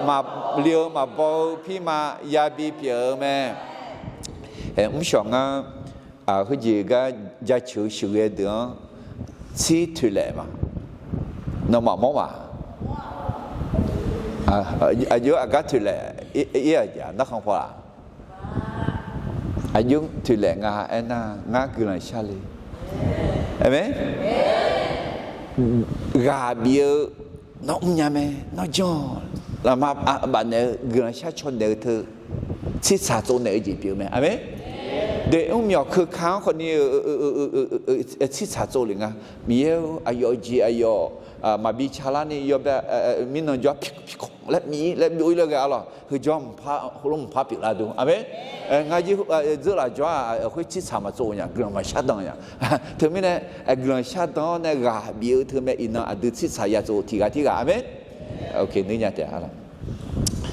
maqli-eu maqbaw-eu pirma yabi pyeuf-eu mae. Mrshawq ngar heujeq gar jaceuq-eu sheuqghae deuq-anr tsir toeqlaeq ma. Nawmaf mawr ma. Aqjox aqgar toeqlaeq ir-aq, narkhan paw-aq, aqjox toeqlaeq nga aernar, ngar guiqlanq shar le. Aqmeq. Ghaq bif-eu nawr mrnya mae, nawr janr-awq. Lafma bafnaeq-eu guiqlanq shar caw naeq-eu teu tsirtsaq tsov naeq-eu jeq pyeuf mae. Aqmeq. Deuq mrmyawq keuka-anr khawfni tsirtsaq tsov lef nga. Miqyaer-or, aqyawf jeq aqyawf maqbi ca larni yawbae mirnan jawr-ar piqkawq laer mir laer byov-ir laer ghae arlawq. Heujawr mqpar heulof mqpar pyeuflar deuq. Aqmeq. Ngar jir dzeur laf jawr-aq, khoer tsirtsaq maqtsov nya, guiqlanq maqshar dan nya. Teumirnae guiqlanq shar dan-awr nae ghaq bif-eu teu mae, iqnan aqdui tsirtsaq ya tsov tiqghaq tirghaq. Aqmeq.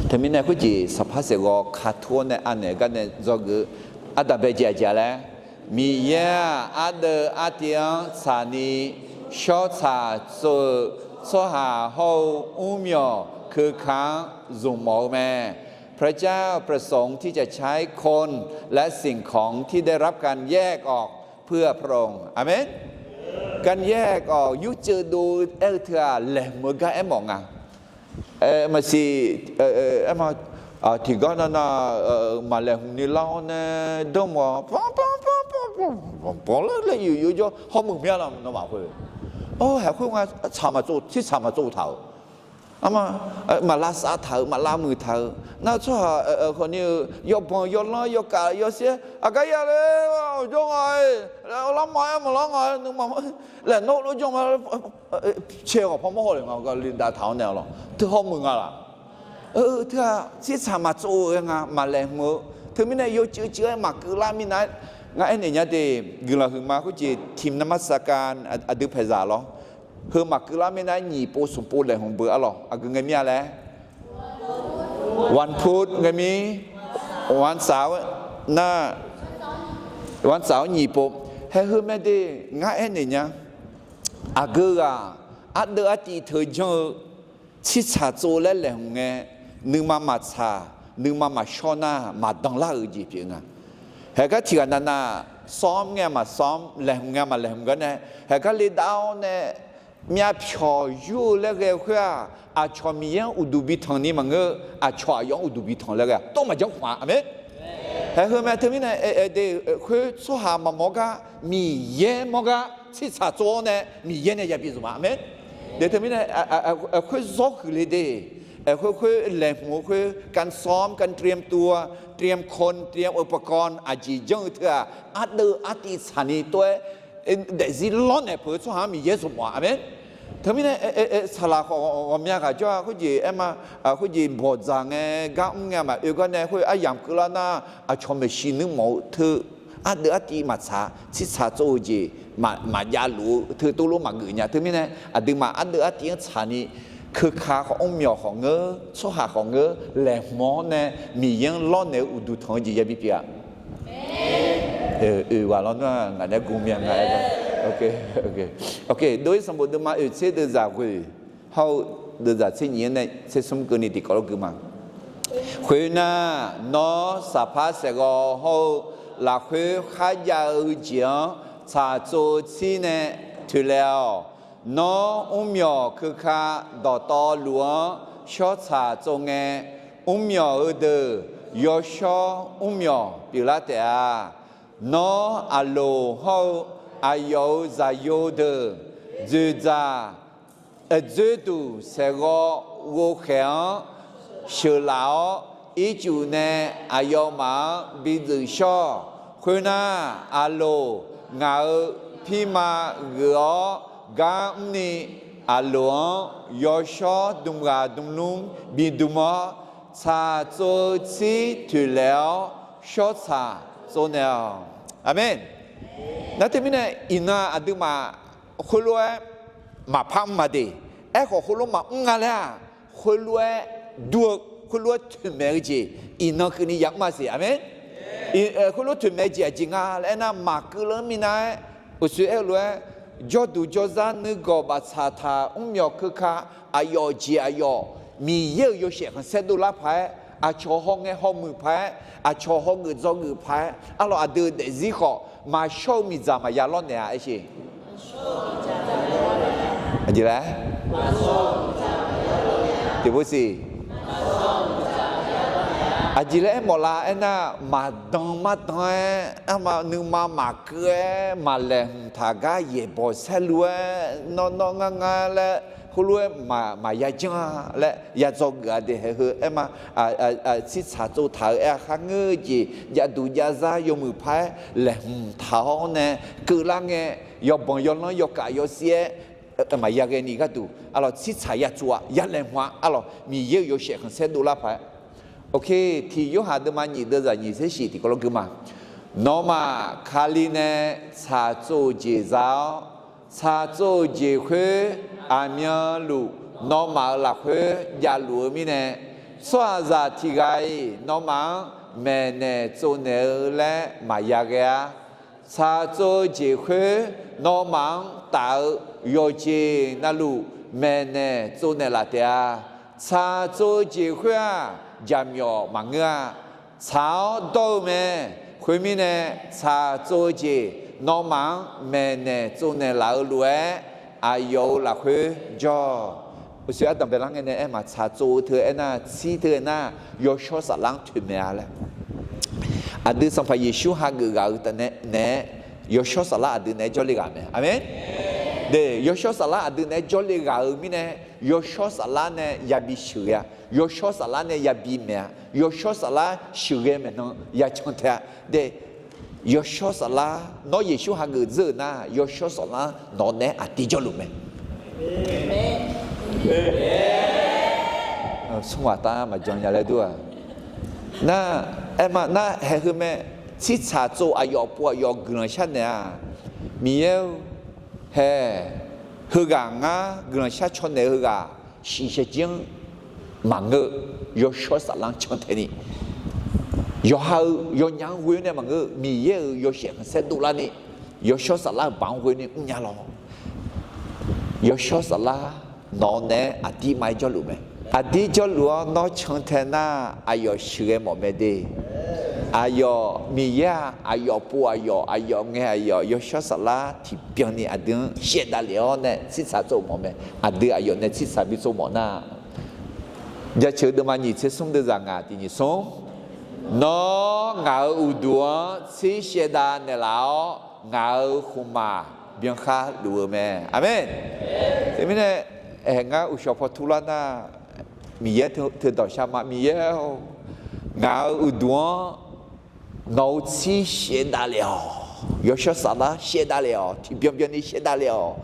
Teumirnae khoerjeq saqpar saeqghawv katur-awr nae anaeq gar nae dzawgeuf-eu ardaq bae jeq aqjeq-a laer, Miqyaer-aq, ardeuv artiv-anr tsaqni shawrtsaq tsov-eu tsawrhaq hawr-eu mrmyawq keuka-anr zmqmawf-eu mae. พระเจ้าประสงค์ที่จะใช้คนและสิ่งของที่ได้รับการแยกออกเพื่อพระองค์ อาเมน การแยกออก yurceuv dov-aer-eu teu-aq laeqhmq-eu gar aermawf nga. Maqsiq, aerma, tiqgar nav nav, maqlaeqhmq ni lar-awr nae danrmawf, bawrlar laer yoeq yoeq jawr hawmuiq mya la nawmaf khoer. Or, haeq khoer nga, tsaq maqtsov, tsir tsaq maqtsov taq-euq. Arma, maqlav sav taq-euq, maqlav muiq taq-euq. Nar tsawrhaq khawf ni-eu yawbanq yawlanr yawkaf yawshaer aqgar ya le, jawr nga-e, larma-aer maqlar nga-e, nuima laer nawr lof janr ma, cae ghawq pawmawr haw le nga gar le dav taq-awr nae lawq, teu hawmuiq nga laf. Teu-aq tsir tsaq maqtsov-eu ghae nga, maqlaeqhmq-eu. Teumirnae yawceuv ceuv-aer maqkeuv lar mirnav-aer, ngar aernaeq nya de, guiqlanq huiqma khoerjeq tiqnan marsaqkav aqdui paeqzaq lawr. Heu maqkeuv lar mirnav-aer nyiq pov smq pov laeqhmq beu arlawq, aqgeu ngae mir-a laer วันพุธ ngae mir, วันเสาร์ nar, วันเสาร์ nyiq pov. Haeq heu mae de, ngar aernaeq nya. Aqgeu ghaq ardeuv artiv teu janr-eu tsir tsaq tsov laer laeqhmq ngae, nuima maqtsaq, nuima maqshawr nar maqdan lar-eu jeq pyeuf nga. Haeq gar tiq ghaq nav nav ซ้อม ngae maqsawr, laeqhmq ngae maqlaeqhmq gar nae, haeq gar le dav-awr nae, myavpyawq yur-eu laer ghae-eu khoer-aq, aqcawq Miqyaer-anr uqduq bi tanq ni maqngeur, aqcawq aqyawf-anr uqduq bi tanq laer ghae-aq tov maqjanr khmq-a. Aqmeq. Haeq heu mae teumirnae aer de, khoer tsawrhaq maqmawr gar Miqyaer mawr gar tsir tsaq tsov-awr nae Miqyaer nae yabi zmq ma. Aqmeq. De teumirnae khoer zawr huiq le de, khoer khoer laeqhmq-eu khoer การซ้อม การเตรียมตัว เตรียมคน เตรียมอุปกรณ์ aqjeq janr-eu teu-aq ardeuv artiv tsaq ni tov-aer daefzir lawrnaeq peuq-eu tsawrhaq-anr Miqyaer zmq mawf-a. Aqmeq. Teumirnae saqlaq khawf ghawqmya ghaq jawr-a, khoerjeq aerma, khoerjeq bawqdzaq ngae gar mr ngae maqoe gar nae khoer aryamq keuvlar nar, aqcawq maeqshi nuirmawf-eu teu ardeuv artiv maqtsaq, tsir tsaq tsov-eu jeq maqjav luf-eu teu tov lof maqgeuf nya. Teumirnae aqduimaf ardeuv artiv-anr tsaq ni, keuka khawf mrmyawq khawf ngeur, tsawrhaq khawf ngeur, laeqhmq-awr nae Miqyaer-anr lawrnaeq-eu uqduq tanq-eu jeq yabi pyeuf-a. Oeq ghaq lawr nar ngaq nae gmya nga-aer. Dov-ir sanqbof deuvma oeq tser deuvzaq ghoeq hawr-eu deuvzaq tser nyiq-anr nae tser smr keuvni tiqkawv lawr gui ma. Khoernar, nawr saqpar saeqghawv hawr-eu lafkhoer kharjav-eu jeq-anr tsaq tsov-eu tsir nae toeqlaeq-awq. Nawr mrmyawq keuka dawqtawvluf-anr shawr tsaq tsov ngae, mrmyawq heudeuq yawshawr mrmyawq pyeuflar taef-a. Nawr aqloq hawr-eu aqyawf-euq zaqyo deuq dzoeqdzaq dzoerduq saeqghawv ghovkhaeq-anr sheuqlaf-awr, ircuf nae aqyawfmaf-anr bi dzuif shawr-awq. Khoernar, aqloq ngaq-euq pirma geuf-awr gar mrni, aqloq-anr yawshawr dmq ghaq dmq lmr bidm-awr, tsaq tsov-eu tsir toeqlaeq-awr shawr tsaq tsov naeq-awq. Aqmeq. Nar teumirnae iqnan aqduimaf khoerlof-aer maqpar mr ma de. Aerkhawf khoerlof maqmr nga laer-aq, khoerlof-aer dur-eu, khoerlof-aer toeqmaeq-eu jeq iqnan keuvni yamr ma siq. Aqmeq. Khoerlof toeqmaeq-eu jeq aqjeq nga laer aernar, maqkeuv ler mirnav-aer uqshoe aer-eu lof-aer, jawrduq jawrzar nuigawq baftsaq taq mrmyawq keuka aqyawf jeq aqyawf Miqyaer-euq yawshaef khanqsaer dovlar paq-aer, aqcawq hawngae hawmuiq paq-aer, aqcawq hawgeuf dzawgeuf paq-aer, arlawq aqdui-euq daefzir khawf maqshawr-eu miqdzaq maqya lawrnaeq-a aer sheq. Aqjeq laer? Tiqbov siq. Aqjeq laer aermawf la aernar, maqdan mardan-aer, arma nuima maqkeuv-aer, maqlaeqhmq taq gar yaeqbawq saerlu-aer, nawr nawr ngar ngar laer, khoerlof-aer maqya janr-a laer ya dzawgeuf-a de. Haeq heu aerma, tsir tsaq tsov taq-euq aer-a khar ngeur-eu jeq, javduq javzar yawmuiq paq-aer laeqhmq taq-awr nae keuvlar ngae, yawbanq yawlanr yawkaf yawshaer-aer maqya ghaeni gharduq arlawq tsir tsaq ya tsov-a, ya laeqhmq-a arlawq, Miqyaer-euq yawshaef khanqsaer dovlar paq-aer. Oke, tiq Yorhaq deuvma nyiq deuvzaq nyiq tser shif tiqkawv lawr gui ma. Nawmaf Kali nae tsaq tsov-euq jeq za-awr, tsaq tsov-euq jeq khoer aqmyanluf nawmaf-euq lafkhoer javluf-eu mirnae, tsawrhaqzaq tiq ghaq-iq nawmaf-anr maeqnaeq tsovnaeq-eu laer maqya ghae-ar. Tsaq tsov-eu jeq khoer nawmaf-anr taf-eu yawqjeq navluf maeqnaeq tsovnaeq laf taef-a. Tsaq tsov-eu jeq khoer-aq, jaqmyawf maqngeur-a. Tsaq-awr dawr-eu mae. Khoermirnae, tsaq tsov-eu jeq nawmaf-anr maeqnaeq tsovnaeq laf-eu lof-aer, aqyawf-euq lafkhoer jawr-awq. Uqshoe ardanq baelar ngae nae aer ma, tsaq tsov-eu teu aernar, tsir teu aernar, Yawshawr Saflar-anr toeqmaeq-a laer. Aqdui Sanqpaq Yeqsur hageuf ghaq-eu naeq-aer, Yawshawr Saflar aqdui naeq-aer jawrle ghaq mae. Aqmeq. De, Yawshawr Saflar aqdui naeq-aer jawrle ghaq-eu mirnae, Yawshawr Saflar nae yabi sheuqghae-a. Yawshawr Saflar nae yabi maeq-a. Yawshawr Saflar sheuqghae maeqnan yacan tae-a. De, Yawshawr Saflar, nawr Yeqsur hageuf dzeur-euq nar, Yawshawr Saflar nawq naeq-aer aqdir jawrluf mae. Smr ghaq tar maqjan nya laer dur-aq. Nar, aer ma nar, haeq heu mae, tsirtsaq tsov aqyawf pov aqyawf guiqlanq sharnaeq-a. Miqyaer-or, haeq, heughaq ngar guiqlanq shar caw naeq-eu heughaq shiqshaq jir-anr maqngeur, Yawshawr Saflar-anr cantae ni, yawqha-euq yawnya-anr ghoe-awr nae maqngeur, Miqyaer-euq yawshaef khanqsaer dovlar ni, Yawshawr Saflar-euq baq-anr ghoe ni mrnya lawr. Yawshawr Saflar nawq naeq-aer aqdir ma-aer jawrluf mae. Aqdir jawrluf-awr nawr cantae nar, aqyawf sheuqghae mawf mae de. Aqyawf Miqyaer-aq, aqyawf pov aqyawf, aqyawf ngae aqyawf, Yawshawr Saflar tiqbyan ni aqdui-anr shaevdav lef-awr nae tsirtsaq tsov mawf mae. Aqdui aqyawf nae tsirtsaq bi tsov mawf nar, Jaceuq deuvma nyiq tser smr deuvzaq ngaq tiq nyiq smr. Nawr ngaq-euq uqduq-anr tsir shaevdav naeqlaf-awr, ngaq-euq khmqmaq byankhar luf-eu mae. Aqmeq. Teumirnae, ae, ngar uqshawq paw turlar nar, Miqyaer teu, teu dawqshar ma, Miqyaer-or, ngaq-euq uqduq-anr nawq-eu tsir shaevdav lef-awq. Yawshawr Saflar shaevdav lef-awq. Tiqbyan byan ni shaevdav lef-awq.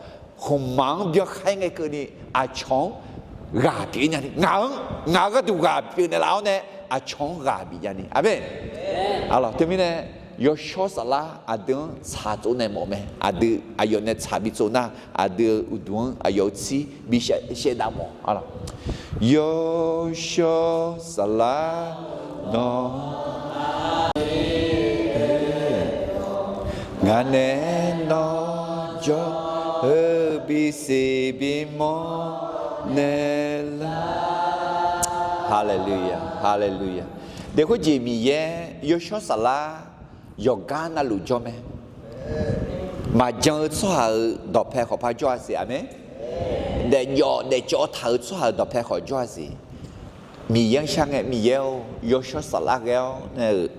Khmqmaq-anr byankhar-aer ngae keuvni aqcawq-anr ghaq pyeuf nya ni, ngaq-anr, ngaq-euq gharduq ghaq pyeuf naeqlaf-awr nae, aqcawq-anr ghaq bif nya ni. Aqmeq. Aqlawq, teumirnae, Yawshawr Saflar aqdui-anr tsaq tsov naeq mawf mae. Aqdui aqyawf nae tsaq bi tsov nar, aqdui-euq uqduq-anr aqyawf-euq tsir bi shaevdav mawf. Yawshawr Saflar nawr ngaq naeq-aer nawr jawr-eu bisiq bimawr naeqlar. Haleluya, haleluya. Daef khoerjeq Miqyaer Yawshawr Saflar yawqgar navluf jawr mae. Maqjan-eu tsawrhaq-euq dawqpae khawf par jawr-a siq. Aqmeq. Daefjawf daefcawv taq-euq tsawrhaq-euq dawqpae khawf jawr-a siq. Miqyaer-anr shar ngae, Miqyaer-or, Yawshawr Saflar ghae-awr nae-euq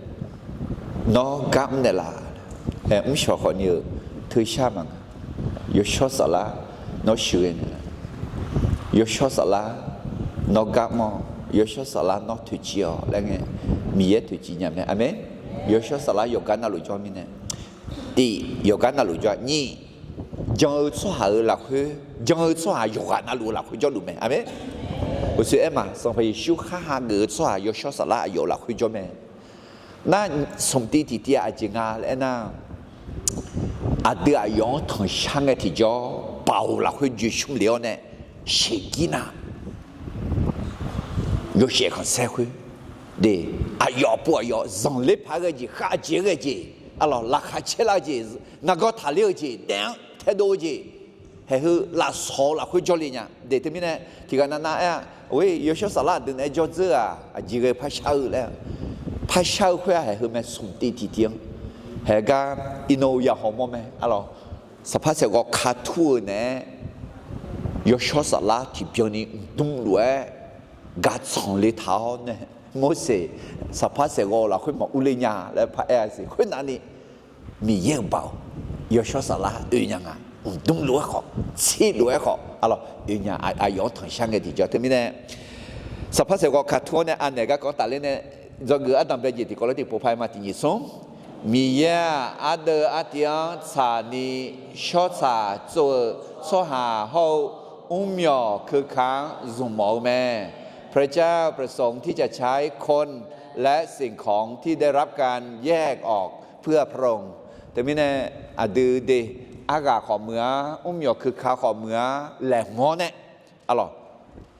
nawr gar mr naeqlaf. Ae, mrshawq khawfni-euq teushar maqngeur. Yawshawr Saflar nawr sheuqghae naeqlaf. Yawshawr Saflar nawr gar mr-awr, Yawshawr Saflar nawr toeqciv-awq laer ngae, Miqyaer toeqciv nya mae. Aqmeq. Yawshawr Saflar yawqgar navluf jawr mirnae, tiq, yawqgar navluf jawr-a. Nyiq, jan-eu tsawrhaq-euq lafkhoer, jan-eu tsawrhaq yawqghaq navluf-eu lafkhoer jawrluf mae. Aqmeq. Uqshoe aer ma, Sanqpaq Yeqsur khar hageuf-eu tsawrhaq Yawshawr Saflar aqyawf-euq lafkhoer jawr mae. Nar, smq tiv tiqtiv-aq aqjeq nga laer aernar, aqdui aqyawf-anr tanqshar ngae tiqjawr, baoq lafkhoer joeqshmq lef-awr nae, shaqgir nar, yawshaef khanqsaer khoer, de, aqyawf pov aqyawf zanqler paq-aer ghae jeq, khavjeq-aer ghae jeq, aqlawq laqkhaq caerlar-eu jeq, nargawr taqler-eu jeq, daef-anr taedov-eu jeq, haeq heu lafsawq-eu lafkhoer jawrle nya. De teumirnae tiqghaq navnav aer-a, or, Yawshawr Saflar aqdui naeq-aer jawr dzeur-aq, aqjeq ghae parshar-eu laer, parshar-eu khoer-aq haeq heu mae, smq tiv tiqtiv-anr. Haeq gar iqnan-eu yaqhawq mawr mae, aqlawq, saqpar saeqghawv katur-eu naeq-aer, Yawshawr Saflar tiqbyan ni mqdmr lof-aer gaq tsanqle taq-awr nae, Morseq saqpar saeqghawv lafkhoer maqur le nya laer paraer-a siq. Khoernav ni Miqyaer-euq baoq Yawshawr Saflar oe nya nga. Mqdmr lof-aer khawf, tsir lof-aer khawf, aqlawq oe nya. Aqyawf-anr tanqshar ngae tiqjawr teumirnae, saqpar saeqghawv katur-awr nae anaeq garkawv tafler nae, dzawgeuf ardanq bae jeq tiqkawv lof tiqpov paq-aer ma tiqnyiq smr. Miqyaer-aq, ardeuv artiv-anr tsaqni shawrtsaq tsov-eu tsawrhaq hawr-eu mrmyawq keuka-anr zmq mawf-eu mae. พระเจ้าประสงค์ที่จะใช้คนและสิ่งของที่ได้รับการแยกออกเพื่อพระองค์ Teumirnae, aqdui de, arghaq khawf muiq-ar, mrmyawq keuka khawf muiq-ar laeqhmq-awr nae, aqlawq,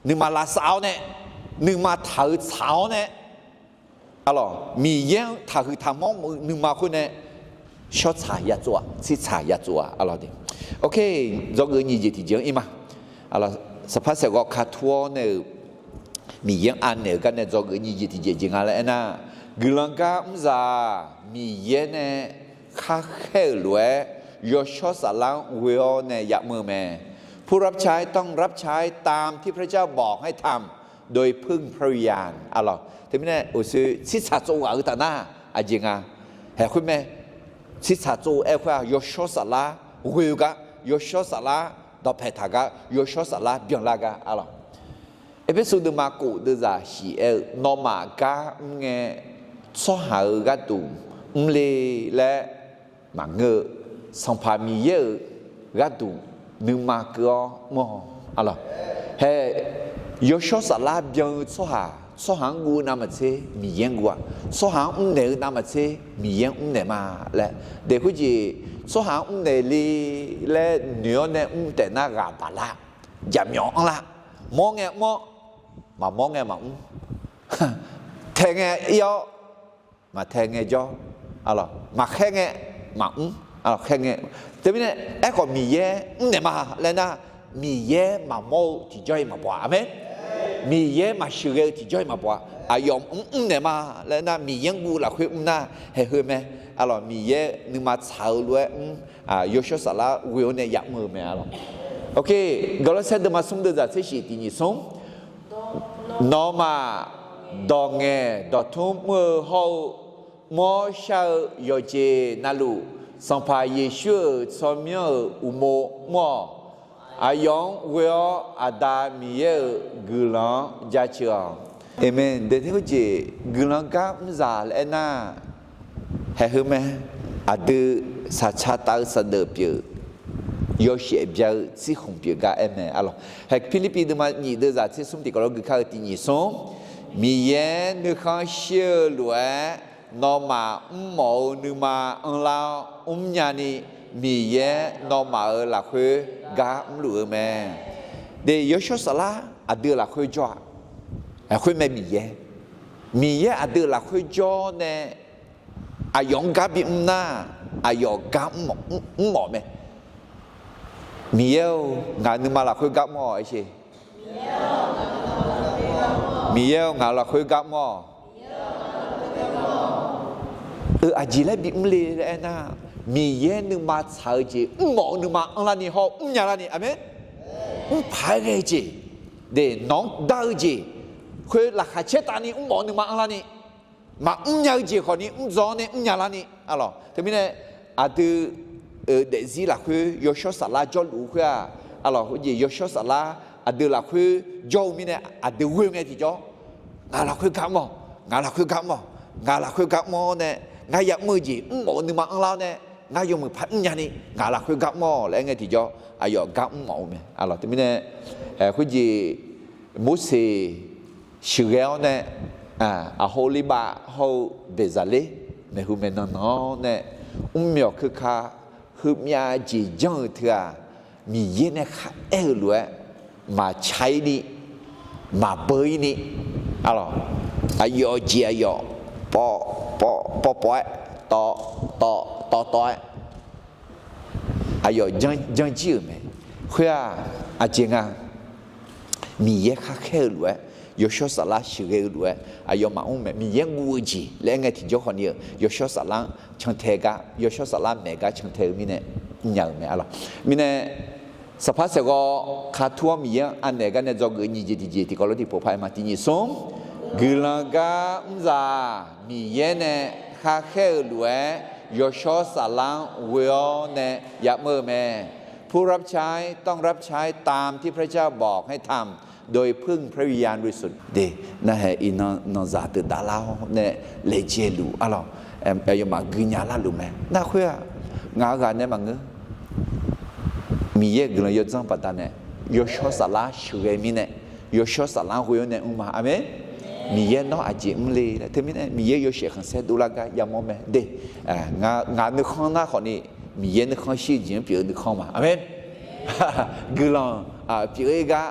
nuima lavsav-awr nae, nuima taq-eu tsaq-awr nae, aqlawq, Miqyaer-anr taqhuiq taqmanr mq-eu nuima khoer nae, shawrtsaq ya tsov-aq, tsirtsaq ya tsov-aq, aqlawq de. Ok, dzawgeuf nyiq jeq tiqjeq-anr ir ma. Aqlawq, saqpar saeqghawv katur-awr nae-euq Miqyaer-anr anaeq-eu gar nae dzawgeuf nyiq jeq tiqjeq jeq nga laer aernar, guiqlanq gar mrzaq-aq, Miqyaer nae kharkhaer-euq lof-aer yawshawr saflar-anr ghoe-awr nae yamr-eu mae. ผู้รับใช้ต้องรับใช้ตามที่พระเจ้าบอกให้ทำโดยพึ่งพระวิญญาณ arlawq. Teumirnae uqshoe tsirtsaq tsov ghaq-eu taf nar aqjeq nga. Haeq khoer mae, tsirtsaq tsov-eu aer khoer-aq, yawshawr saflar ghoe-eu gar, yawshawr saflar dawqpaeq taq gar, yawshawr saflar byanlar gar, arlawq. Erpersu deuvma kof deuvzaq shif aer-eu, nawmaf gar mr ngae, tsawrhaq-euq gharduq mr le laer maqngeur-eu, Sanqpaq Miqyaer-euq gharduq nuima keuv-awr mr-awq, arlawq. Hae, yawshawr saflar byan-eu tsawrhaq, tsawrhaq-anr guv-eu navmaqtser Miqyaer-anr guv-a, tsawrhaq-anr mrnaeq-eu navmaqtser Miqyaer-anr mrnaeq ma laer. Daef khoerjeq, tsawrhaq-anr mrnaeq le laer noeq-awr nae mr taef nar ghaq baq lar, jaqmyawf anrlar, mawr ngae mr-awr, maqmawr ngae maqmr, tae ngae ir-awr, maqtae ngae jawr, arlawq, maqkhaer ngae maqmr, arlawq, khaer ngae. Teumirnae aerkhawf Miqyaer mrnaeq ma laer nar, Miqyaer maqmawr-eu tiqjawr-iq maqbaw-a. Aqmeq. Miqyaer maqsheuqghae-eu tiqjawr-iq maqbaw-a. Aqyawf mr mrnaeq ma laer nar, Miqyaer-anr guv lafkhoer mr nar, haeq heu mae, arlawq, Miqyaer nuima tsaq-eu lof-aer mr, yawshawr saflar ghoe-awr nae yamr-eu mae, arlawq. Gawrlawrsaer deuvma smr deuvzaq tser shif tiq nyiq smr, nawmaf dawq ngaeq dawqtmr mr-eu hawr-eu, mawr shar-eu yawqjeq navluf, Sanqpaq Yeqsur-euq tsawrmyanr-euq uqmov mr-awq. Aqyawf-anr ghoe-awr Aqda Miqyaer-euq guiqlanq-anr jaceuq-awq. Aqmeq. Daef khoerjeq, guiqlanq gar mrzaq laer aernar, haeq heu mae, aqdui saqca tav-eu saqdeuf pyeuf, yawshaef bya-eu tsirkhmq pyeuf gar aer mae, arlawq. Hae, Pirlirpiv deuvma nyiq deuvzaq tser smr tiqkawv lof gui kar-eu tiq nyiq smr, Miqyaer nuikhanr shir-eu lof-aer nawmaf mrmawf-eu nuima anrlar-awr mrnya ni, Miqyaer nawmaf-euq lafkhoer gar mrluf-eu mae. Daef yawshawr saflar aqdui lafkhoer jawr-a. Aqkhoer mae Miqyaer. Miqyaer aqdui lafkhoer jawr nae aqyawf-anr gar bimr nar, aqyawf gar mrmawf mae. Miqyaer-or, ngaq nuima lafkhoer gar mr-awq aer sher. Miqyaer-or, ngaq lafkhoer gar mr-awq. Eu, aqjeq laer bimr le laer aernar, Miqyaer nuima tsaq-eu jeq mrmawf-eu nuima anrlar ni hawr mrnya lar ni. Aqmeq. Mrpaq-aer ghae-eu jeq, de, nawq-anr dar-eu jeq, khoer laqkhaq caer tavni mrmawf-eu nuima anrlar ni, maqmr nya-eu jeq khawf ni mrdzawr-awr nae mrnya lar ni, arlawq. Teumirnae aqdui, eu, daefzir lafkhoer yawshawr saflar jawrluf-eu khoer-aq, arlawq, khoerjeq yawshawr saflar aqdui lafkhoer jawr-eu mirnae aqdui ghoe ngae tiqjawr, ngaq lafkhoer gar mr-awq, ngaq lafkhoer gar mr-awq, ngaq lafkhoer gar mr-awr nae, ngar yamr-eu jeq mrmawf-eu nuima anrlar-awr nae, ngar yawmuiq par mrnya ni ngaq lafkhoer gar mr-awq laer aer ngae tiqjawr, aqyawf gar mrmawf-eu mae, arlawq. Teumirnae, khoerjeq Morseq sheuqghae-awr nae, Aqholibav hawr-eu Beqzaqler maeqhu maeqnan nan-awr nae, mrmyawq keuka heumyav jeq janr-eu teu-aq, Miqyaer nae kharaer-eu lof-aer maqca-ir ni, maqbeu-ir ni, arlawq, aqyawf jeq aqyawf pawv pawv pawv-aer, tawv tawv tawv tawv-aer, aqyawf janr jir-euq mae. Khoer-aq, aqjeq nga, Miqyaer khar khaer-eu lof-aer, yawshawr saflar sheuqghae-eu lof-aer aqyawf maqmr mae. Miqyaer guv-eu jeq laer aer ngae tiqjawr khawf ni-euq yawshawr saflar-anr cantae gar, yawshawr saflar maeq gar cantae-eu mirnae mrnya-euq mae, arlawq. Mirnae, saqpar saeqghawv katur-anr Miqyaer-anr anaeq gar nae dzawgeuf nyiq jeq tiqjeq tiqkawv lof tiqpov paq-aer ma. Tiq nyiq smr, guiqlanq gar mrzaq-aq, Miqyaer nae khar khaer-eu lof-aer yawshawr saflar-anr ghoe-awr nae yamr-eu mae. ผู้รับใช้ต้องรับใช้ตามที่พระเจ้าบอกให้ทำโดยพึ่งพระวิญญาณบริสุทธิ์ de. Narhaq iqnan nanqzaq deuq davlar-awr nae laejae luf, arlawq, aqyawfmaf guinya larluf mae. Nar khoer-aq, ngaq-euq ghaq nae maqngeur. Miqyaer-euq guiqlanq yawdzanr baqdanae yawshawr saflar sheuqghae mirnae, yawshawr saflar ghoe-awr nae mr ma. Aqmeq. Miqyaer nawr aqjeq mr le laer, teumirnae Miqyaer yawshaef khanqsaer dovlar gar yamawr mae de. Ngaq nuikhanr nar khawf ni, Miqyaer nuikhanr shir-eu jeq-anr pyeuf-eu nuikhanr ma. Aqmeq. Guiqlanq pyeuf-eu gar,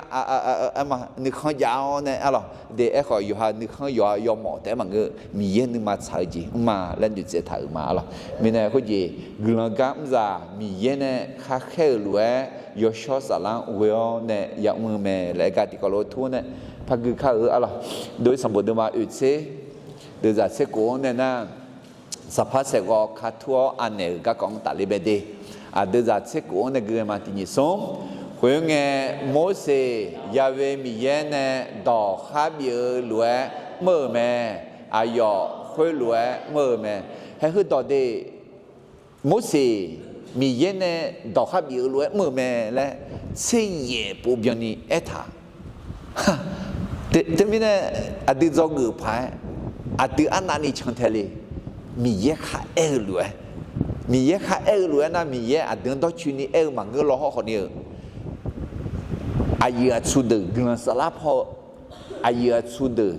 nuikhanr jav-awr nae, arlawq, de, aerkhawf yawqha nuikhanr yawqha yawmawf taef-aer maqngeur. Miqyaer nuima tsaq-eu jeq mr ma laer noeqtsaev taq-euq ma, arlawq. Mirnae khoerjeq guiqlanq gar mrzaq Miqyaer nae khar khaer-eu lof-aer yawshawr saflar-anr ghoe-awr nae yamr-eu mae laer aer gar tiqkawv lof-aer tur-awr nae par gui kar-eu arlawq. Dov-ir sanqbof deuvma oeq tser, deuvzaq tser kof-anr nae nar, saqpar saeqghawv katur-awr anaeq-euq garkawv-anr tafler bae de. Aqdeuvzaq tser kof-anr nae gui-eu ma tiq nyiq smr. Khoerngae, Morseq Ya'we Miqyaer nae dawq khar bif-eu lof-aer mr-euq mae. Aqyawf khoerlof-aer mr-eu mae. Haeq heudawq de, Morseq Miqyaer nae dawq khar bif-eu lof-aer mr-euq mae laer tser yaef pov byanni aertaq. Teumirnae aqdui dzawgeuf paq-aer, aqdui arnavni cantae le. Miqyaer kharaer-eu lof-aer, Miqyaer kharaer-eu lof-aer nar, Miqyaer aqdui-anr dawrcoeni aer-eu maqngeur law hawr khawfni-eu, aqyuif aqtsu deuq guiqlanq saflar paw-eu, aqyuif aqtsu deuq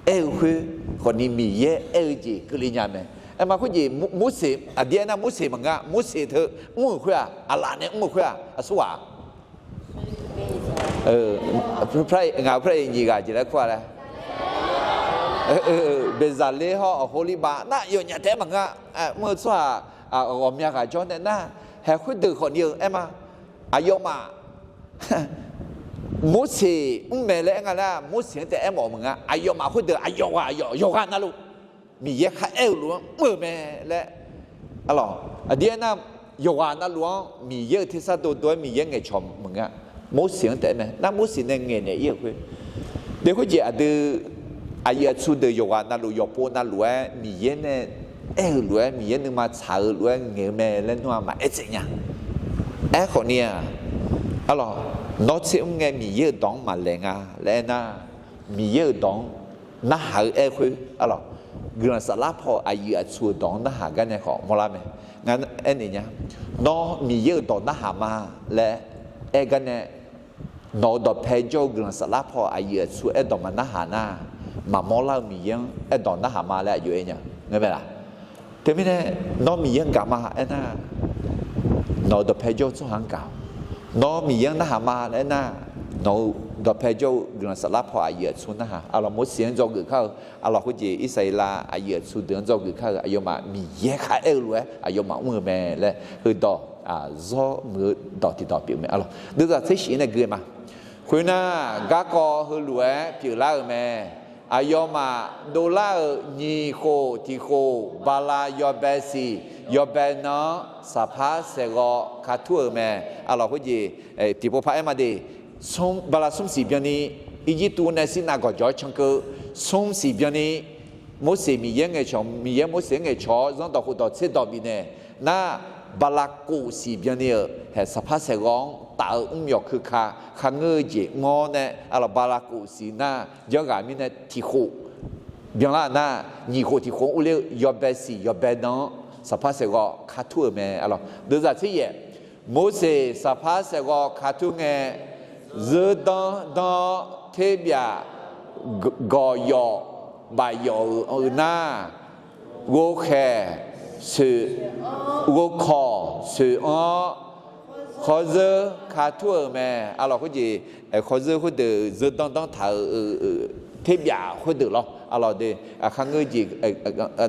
aer-eu khoer khawfni Miqyaer aer-eu jeq keuvle nya mae. Aerma khoerjeq Morseq aqdir aernar, Morseq maqngeur-a. Morseq teu mr-euq khoer-aq, aqlaf nae mr-euq khoer-aq, aqsurghaq ngaq-euq pray nyiq ghaq jeq laer kur-a laer, Beqzaqler hawr Aqhorlirbav nar yawnyaf taef-aer maqngeur-a. Mr-eu tsawrhaq ghawqmya ghaq jawr nae nar, haeq khoerdeuq khawfni-eu aerma, aqyawfmaf Morseq mr mae laer aer nga nar, Morseq-anr taef aermawf-eu maqngeur-a. Aqyawfmaf khoerdeuq aqyawf ghaq aqyawf yawqghaq navluf Miqyaer kharaer-eu lof-anr mr-euq mae laer, arlawq, aqdir aernar, yawqghaq navluf-anr Miqyaer-euq tersar dovdov-aer Miqyaer ngaeqcawq maqngeur-a. Morseq-anr taef-aer mae nar, Morseq nae ngaeqnaeq-ir-euq khoer. Deuq khoerjeq aqdui aqyuif aqtsu deuq yawqghaq navluf yawqpov navluf-aer Miqyaer nae aer-eu lof-aer, Miqyaer nuima tsaq-eu lof-aer ngaeq-eu mae laer nmr-aq maqaer tsaev nya. Aerkhawfni-aq, arlawq, nawr tser mr ngae Miqyaer-euq dawq-anr maqlaeq nga laer aernar, Miqyaer-euq dawq-anr narhaq-eu aer-eu khoer, arlawq, guiqlanq saflar paw-eu aqyuif aqtsu-euq dawq-anr narhaq gar nae khawf mawrlar mae. Ngar aernaeq nya, nawr Miqyaer-euq dawq narhaq ma laer aer gar nae, nawq-euq dawqpae jawr-eu guiqlanq saflar paw-eu aqyuif aqtsu aerdawq maqnarhaq nar, maqmawrlar-eu Miqyaer-anr aerdawq narhaq ma laer aqjox aer nya, ngar mae laq? Teumirnae, nawr Miqyaer-anr gaq ma aernar, nawq-euq dawqpae jawr-eu tsawrhaq-anr gaq-awq. Nawr Miqyaer-anr narhaq ma laer aernar, nawq-euq dawqpae jawr-eu guiqlanq saflar paw aqyuif aqtsu narhaq. Arlawq, Morseq-anr dzawgeuf kar-eu, arlawq, khoerjeq Irsaqleqlav aqyuif aqtsu deuq-anr dzawgeuf kar-eu, aqyawfmaf Miqyaer kharaer-eu lof-aer aqyawfmaf mr-eu mae laer heudawq, zawr muiq-eu dawq tiqdawq pyeuf mae. Arlawq, deuvzaq tser shif-ir nae gui-eu ma. Khoernar, garkawv heulof-aer pyeuflar-euq mae. Aqyawfmaf dovlar-euq nyiq khof tiq khof bala yawbae siq yawbae nan-anr saqpar saeqghawv katur-euq mae. Arlawq, khoerjeq tiqpov par-aer ma de. Bala smr siq byanni, Irjirtuv nae Sirnav gawqjawq-aer cankeuv, smr siq byanni, Morseq Miqyaer ngaeqcawq, Miqyaer Morseq-anr ngaeqcawq-awr zanrdawq khofdawq tserdawq bifnaeq nar, bala kof siq byanni-euq haeq saqpar saeqghawv-anr taf-eu mr myawq keuka kharngeur-eu jeq mr-awr nae, arlawq, bala kof siq nar janrghaq mirnae tiq khof byanlar nar, nyiq khof tiq khof-anr urler-eu yawbae siq yawbae nan-anr saqpar saeqghawv katur-euq mae. Arlawq, deuvzaq tser yaef, Morseq saqpar saeqghawv katur ngae, zeur danr danr-awr terbyaf gawq yawf baf yawf-euq nar, ghovkhaeq, ghovkawq soeq anr-awr, khawrzeur katur-euq mae. Arlawq, khoerjeq khawrzeur khoerdeuq zeur danr danr taq-euq terbyaf khoerdeuq lawr. Arlawq de, kharngeur jeq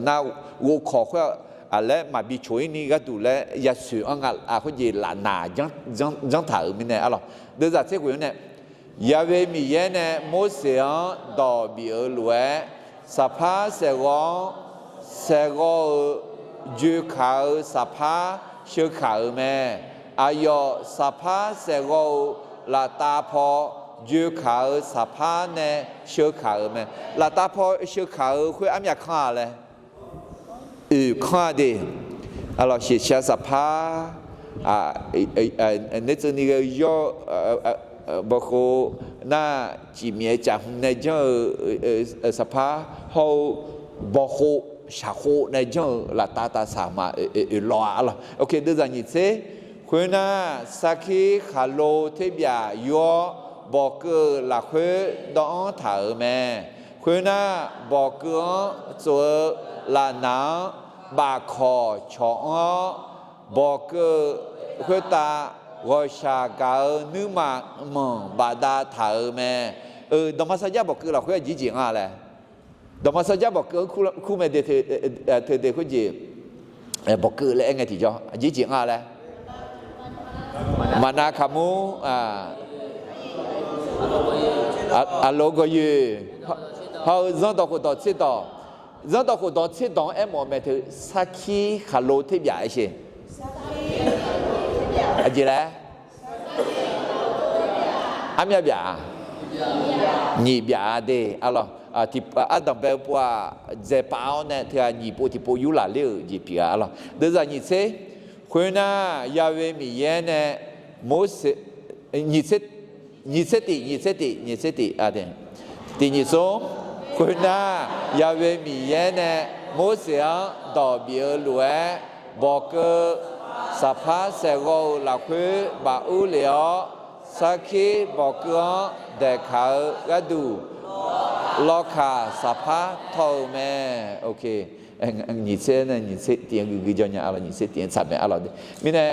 nar, ghovkawq khoer-aq laer maqbi coq-ir ni gharduq laer yasoeq anr nga. Khoerjeq lafnaq janr taq-euq mirnae, arlawq, deuvzaq tser khof-anr nae, Ya'we Miqyaer nae Morseq-anr dawq bif-euq lof-aer, saqpar saeqghawv-anr saeqghawv-euq joekaq-eu saqpar sheukaq-euq mae. Aqyawf saqpar saeqghawv-euq laftav paw joekaq-eu saqpar nae sheukaq-euq mae. Laftav paw sheukaq-euq khoer armyav kanr-a laer, oeq kanr-a de. Arlawq, shaqshaq saqpar, nertseuvni ghae-eu yawr, bawkhov nar, cifmyaef caf hmq nae janr-eu saqpar hawr-eu, bawkhov shaqkhov nae janr-eu laftav tavsaq ma oeq lawq-a. Arlawq, oke, deuvzaq nyiq tser. Khoernar, sarkir khaqlo terbyaf yur-awr, bawqkeuv-euq lafkhoer dawv-anr taq-euq mae. Khoernar, bawqkeuv-anr tsof-eu lafnaq-anr bafkawq cawq anr-awr, bawqkeuv khoertav ghawqshaq gaq-eu nuirmanq manq bafdav taq-euq mae. Dawqma sarjax bawqkeuv lafkhoer aqjeq jeq anr-a laer, dawqma sarjax bawqkeuv-anr kur mae de, teu de khoerjeq, bawqkeuv laer aer ngae tiqjawr aqjeq jeq anr-a laer, maqnav kaqmur, Aqloq gawqyoeq, hawr-eu zanrdawq khofdawq tserdawq, zanrdawq khofdawq tserdawq-anr aermawf-eu mae teu sarkir khaqlo terbyaf aer sher. Aqjeq laer? Armyav byaf-a? Nyiq byaf-a de. Arlawq, ardanq bae-eu pov-aq, dzaeqpav-awr nae teu-aq nyiq pov tiqpov yurlaq ler-euq jeq pyeuf-a. Arlawq, deuvzaq nyiq tser. Khoernar, Ya'we Miqyaer nae Morseq, nyiq tser tiq, nyiq tser tiq, nyiq tser tiq, tiq nyiq smr. Khoernar, Ya'we Miqyaer nae Morseq-anr dawq bif-eu lof-aer, bawqkeuv saqpar saeqghawv-euq lafkhoer baf urlef-awr, sarkir bawqkeuv-anr daeqkaq-eu gharduq, lawkaq saqpar taw-eu mae. Nyiq tser nae nyiq tser tiq-anr guiqguiq jawr nya. Arlawq, nyiq tser tiq-anr tsaq mae. Arlawq, mirnae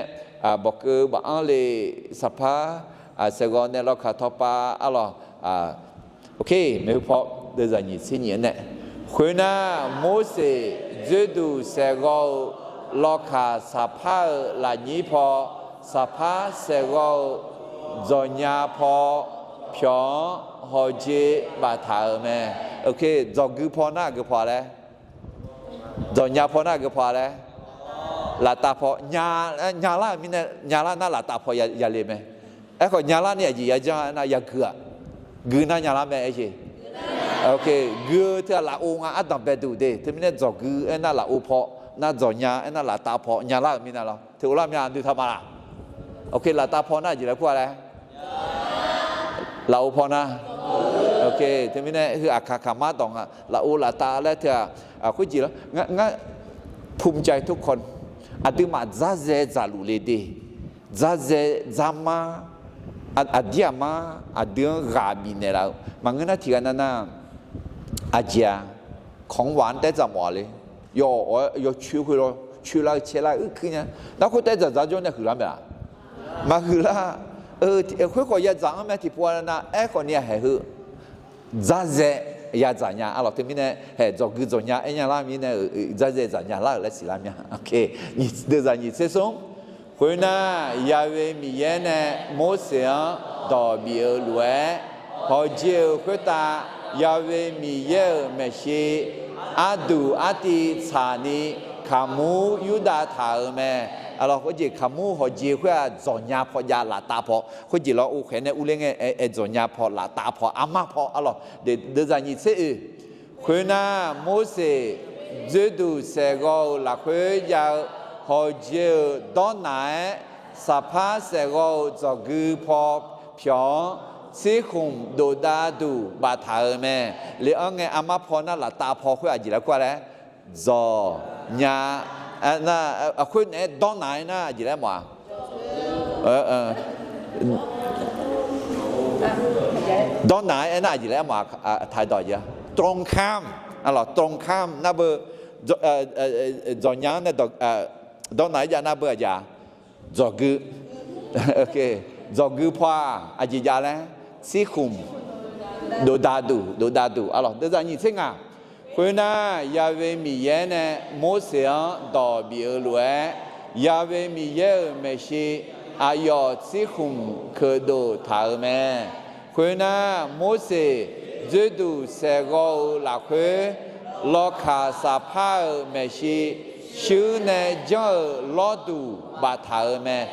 bawqkeuv baf-anr le, saqpar saeqghawv nae lawkaq tawpav. Arlawq, maeqhu paw, deuvzaq nyiq tser nyiq-anr nae, khoernar, Morseq dzoerduq saeqghawv-eu lawkaq saqpar-euq lafnyir paw, saqpar saeqghawv-eu dzawqnya paw pyawq-anr hawqjeq baftaq-euq mae. Dzawqgui paw nar aqgeu paw laer? Dzawqnya paw nar aqgeu paw laer? Laftav paw. Nya, nyalar-euq mirnae, nyalar nar laftav paw yale mae. Aerkhawf nyalar ni aqjeq yajanr aernar yagui-aq, gui nar nyalar mae aer jeq. Gui-eu teu-aq lafov nga, ardanq baeduq de. Teumirnae dzawqgui aernar lafov paw, nar dzawqnya aernar laftav paw, nyalar-euq mirnae lawr. Teu uvlar mya aqdui taq ma laq? Laftav paw nar aqjeq laer kur-a laer? Lafov paw nar. Teumirnae heu aqkaq kaqmar dawq nga, lafov laftav laer teu-aq, khoerjeq lawr. Ngar, ngar ภูมิใจทุกคน, aqduimaf dzarzae dzaqluf le de. Dzarzae dzarmar, aqdir aqmar aqdui-anr ghaq bifnaeq laf-eu maqngeur nar tiqghaq nav nar, aqjeq-a, ของหวาน taer dzaq mawf-a le. Yawawq-aer yawcoer khoer lawr coerlar-eu caerlar-eu uir kuir nya. Nar khoer taer dzaq dzaq jawr nae huiqlar mae-aq? Maqhuiqlar. Khoerkhawf yadzaq-anr mae tiqpov-a nav, aerkhawf ni-aq haeq heu dzarzae yadzaq nya. Arlawq, teumirnae haeq dzawqgui dzawqnya aer nyalar mirnae dzarzae dzaqnya lar-euq laer siqlar mya. Deuvzaq nyiq tser smr. Khoernar, Ya'we Miqyaer nae Morseq-anr dawq bif-eu lof-aer, hawqjeq-euq khoertav Ya'we Miqyaer-euq maeqshi arduq artiv tsaqni kaqmur yurdav taq-euq mae. Arlawq, khoerjeq kaqmur hawqjeq khoer-aq dzawqnya paw jav laftav paw. Khoerjeq lawr, uvkhaeq nae urler ngae aer dzawqnya paw laftav paw armar paw. Arlawq, deuvzaq nyiq tser oe. Khoernar, Morseq dzoerduq saeqghawv-euq lafkhoer jav-eu hawqjeq-euq dawrnaq-aer, saqpar saeqghawv-euq dzawqgui paw pyawq-anr tsirkhmq dofdav duq baftaq-euq mae. Le-anr ngae armar paw nar laftav paw khoer aqjeq laer kur-a laer? Dzawqnya. Nar, khoer naeq-aer dawrnaq-aer nar aqjeq laer mawf-a? Dawrnaq-aer aernar aqjeq laer mawf-a? Taqdawq jeq-a. ตรงข้าม. Arlawq, ตรงข้าม nar beu, dzawqnya-anr nae dawrnaq-aer jav nar beu aqjeq-a? Dzawqgui. Dzawqgui paw-aq aqjeq jav laer? Tsirkhmq dofdav duq, dofdav duq. Arlawq, deuvzaq nyiq tser ngaq. Khoernar, Ya'we Miqyaer nae Morseq-anr dawq bif-eu lof-aer, Ya'we Miqyaer-euq maeqshi aqyawf tsirkhmq keuqdof taq-euq mae. Khoernar, Morseq dzoerduq saeqghawv-euq lafkhoer lawkaq saqpar-euq maeqshi shuir nae janr-euq lawrduq baftaq-euq mae.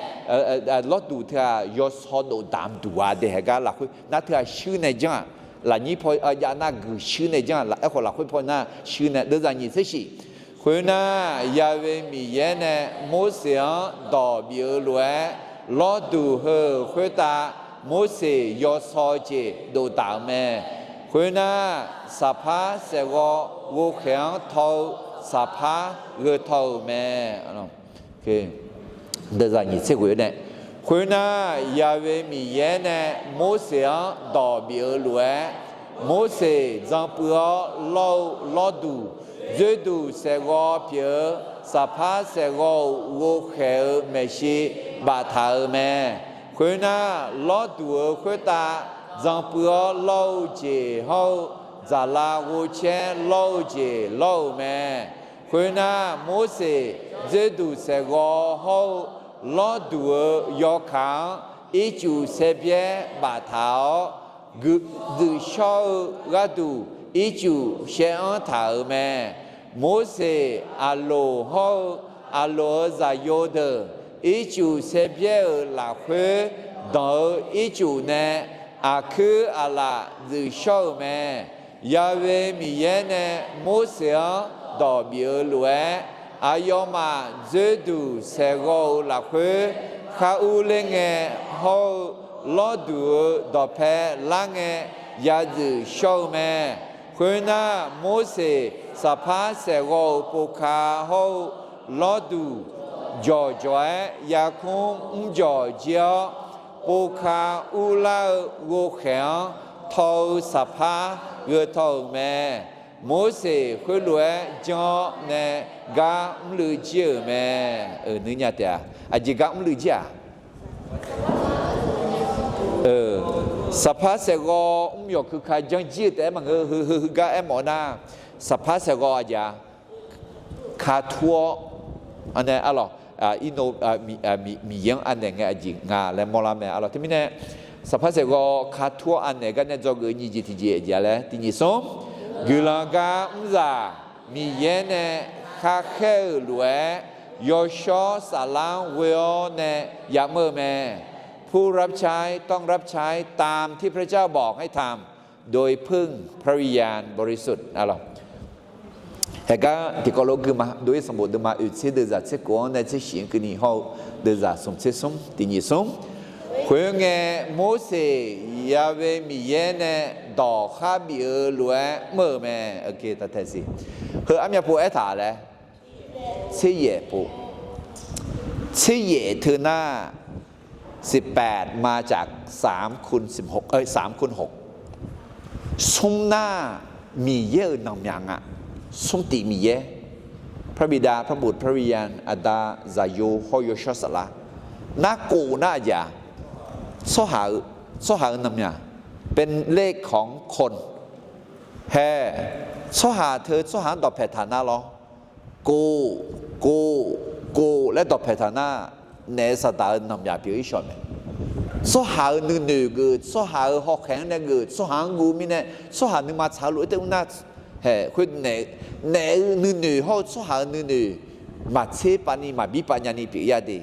Lawrduq teu-aq yawsaw dofdaq duq-a de. Haeq gar lafkhoer nar teu-aq shuir nae janr-aq, lafnyir paw jav nar guiq shuir nae janr-aq, aerkhawf lafkhoer paw nar shuir nae. Deuvzaq nyiq tser shiq. Khoernar, Ya'we Miqyaer nae Morseq-anr dawq bif-eu lof-aer, lawrduq heu-euq khoertav Morseq yawsaw jeq dofdaq-euq mae. Khoernar, saqpar saeqghawv ghovkhaeq-anr taw-eu saqpar gheu taw-euq mae. Deuvzaq nyiq tser ghoe nae, khoernar, Ya'we Miqyaer nae Morseq-anr dawq bif-eu lof-aer, Morseq dzan puiv-awr lawr-eu lawrduq, dzoerduq saeqghawv pyeuf-eu saqpar saeqghawv-euq ghovkhaeq-eu maeqshi baftaq-euq mae. Khoernar, lawrduq-euq khoertav dzan puiv-awr lawr-eu jeq hawr-eu, dzaqlav ghovcaer lawr-eu jeq lawr-euq mae. Khoernar, Morseq dzoerduq saeqghawv hawr-eu lawrduq-euq yawkaq-anr ircuf saerbyaer baftaq-awr, guiqdzuif shawr-eu gharduq ircuf shaev-anr taq-euq mae. Morseq, Aqloq hawr-eu Aqloq-euq zaqyo deuq ircuf saevbyaer-euq lafkhoer danq-eu ircuf nae aqkuir aqlaf dzuif shawr-euq mae. Ya'we Miqyaer nae Morseq-anr dawq bif-eu lof-aer, aqyawfmaf dzoerduq saeqghawv-euq lafkhoer khar urler ngae hawr-eu lawrduq-euq dawqpae lar ngae yadzuif shawr-eu mae. Khoernar, Morseq saqpar saeqghawv-euq povka hawr-eu lawrduq jawqjawq aer yarkmr mrjawq jir-awr, povka urlar-eu ghovkhaeq-anr taw-eu saqpar gheu taw-euq mae. Morseq khoerlof-aer janr-awr nae gar mrluiv jir-euq mae. Euq nuinya taef-a. Aqjeq gar mrluiv jir-aq, saqpar saeqghawv mr yawq keuka janr jir-eu taef-aer maqngeur. Heu heu heugar aermawf-eu nar, saqpar saeqghawv aqjeq-a, ka tur-awr, nae arlawq, Miqyaer-anr anaeq ngae aqjeq nga laer mawrlar mae arlawq. Teumirnae, saqpar saeqghawv ka tur-awr anaeq gar nae dzawgeuf nyiq jeq tiqjeq aqjeq-a laer tiq nyiq smr, guiqlanq gar mrzaq Miqyaer nae kharkhaer-euq lof-aer, yawshawr saflar-anr ghoe-awr nae yamr-eu mae. ผู้รับใช้ต้องรับใช้ตามที่พระเจ้าบอกให้ทำ โดยพึ่งพระวิญญาณบริสุทธิ์ arlawq. Haeqgar tiqkawv lof guima, dov-ir sanqbof deuvma oeq tser deuvzaq tser khof-anr nae tser shif-anr keuvni hawr-eu deuvzaq smq tser smr tiq nyiq smr. Khoerngae, Morseq Ya'we Miqyaer nae dawq khar bif-eu lof-aer mr-euq mae. Heu armyav pov aertaq laer, tser yaef pov, tser yaef teu nar, สิบแปด มาจาก สามคูณ สามคูณหก smr nar, Miqyaer-euq nanqmyaq nga. Smr tiq Miqyaer, พระบิดา พระบุตร พระวิญญาณ Aqda, Zaqyo hawr-eu Yawshawr Saflar. Narkhof nar aqjeq-aq, tsawrhaq-eu, tsawrhaq-euq nanqmyaq, เป็นเลขของคน hae, tsawrhaq teu tsawrhaq-anr dawqpaeq taq nar lawr. Kof, kof, kof laer dawqpaeq taq nar, naef-eu Saqdaq-euq nanqmyaq pyeuf-ir shawq mae. Tsawrhaq-euq nuinoeq geuf, tsawrhaq-euq hawkhaeq-anr nae geuf, tsawrhaq-anr guv mirnae, tsawrhaq nuima tsaq-eu lof-aer teu mr nar, hae, khoer naef-eu nuinoeq hawr-eu tsawrhaq-euq nuinoeq maqtser pavni maqbir pav nyani pyeuf-ir-a de.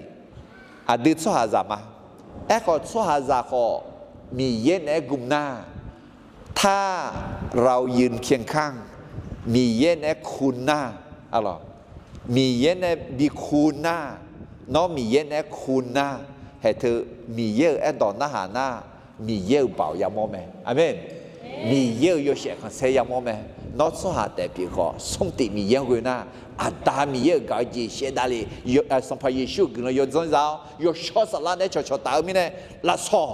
Aqdui tsawrhaqzaq ma. Aerkhawf tsawrhaqzaq khawf Miqyaer naeq-aer gum nar, ถ้าเรายืนเคียงข้าง Miqyaer naeq-aer kur nar, arlawq, Miqyaer nae bi kur nar, nawr Miqyaer naeq-aer kur nar, haeq teu Miqyaer-euq aerdawq narhaq nar, Miqyaer-euq baoq yamawr mae. Aqmeq. Miqyaer-euq yawshaef khanqsaer yamawr mae. Nawr tsawrhaq taef pyeuf khawf, smr tiq Miqyaer-anr ghoe nar, Aqda Miqyaer-euq gaq-eu jeq shaevdav le. Sanqpaq Yeqsur-euq guiqlanq yawdzanr za-awr, Yawshawr Saflar naeq-aer cawqcawq taf-eu mirnae, lafsawq,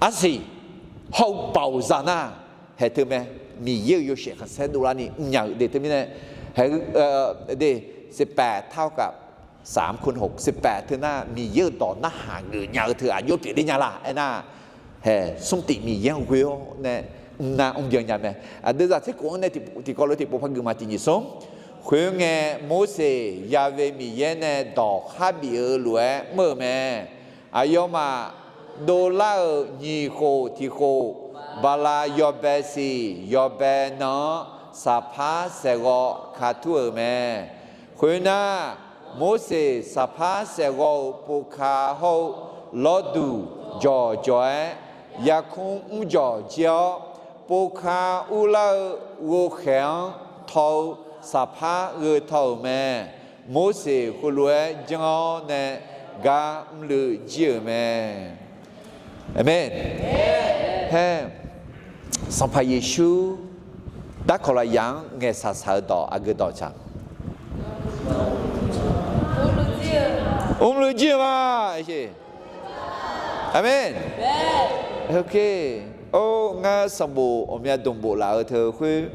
arsiq, hawr-eu baoq za nar, haeq teu mae. Miqyaer-euq yawshaef khanqsaer dovlarni mrnya-eu de teumirnae, haeq, de, สิบแปด เท่ากับ สามคูณหก สิบแปด teu nar, Miqyaer-euq dawq narhaq geuf nya-eu teu aqjox pyeufler nya la aernar, hae, smr tiq Miqyaer-anr ghoe-awr nae mrnar mrbyan nya mae. Aqdui zaq tser khof-anr nae tiqkawv lof tiqpov par gui ma tiq nyiq smr. Khoerngae, Morseq Ya'we Miqyaer nae dawq khar bif-eu lof-aer mr-euq mae. Aqyawfmaf dovlar-euq nyiq khof tiq khof, bala yawbae siq yawbae nan-anr saqpar saeqghawv ka tur-euq mae. Khoernar, Morseq saqpar saeqghawv-euq povka hawr-eu lawrduq jawqjawq-aer yarkmr mrjawq jir-awr, povka urlar-eu ghovkhaeq-anr taw-eu saqpar gheu taw-euq mae. Morseq heulof-aer janr-awr nae gar mrluiv jir-euq mae. Aqmeq. Haer, Sanqpaq Yeqsur darkawq lafyaq-anr ngaeqshaq shaq-eu dawq aqgeu dawq tsaq. Mrluiv jir-eu ma. Aqmeq. Or, ngar sanqbof ghawqmya dmqbof laf-eu teu khoer,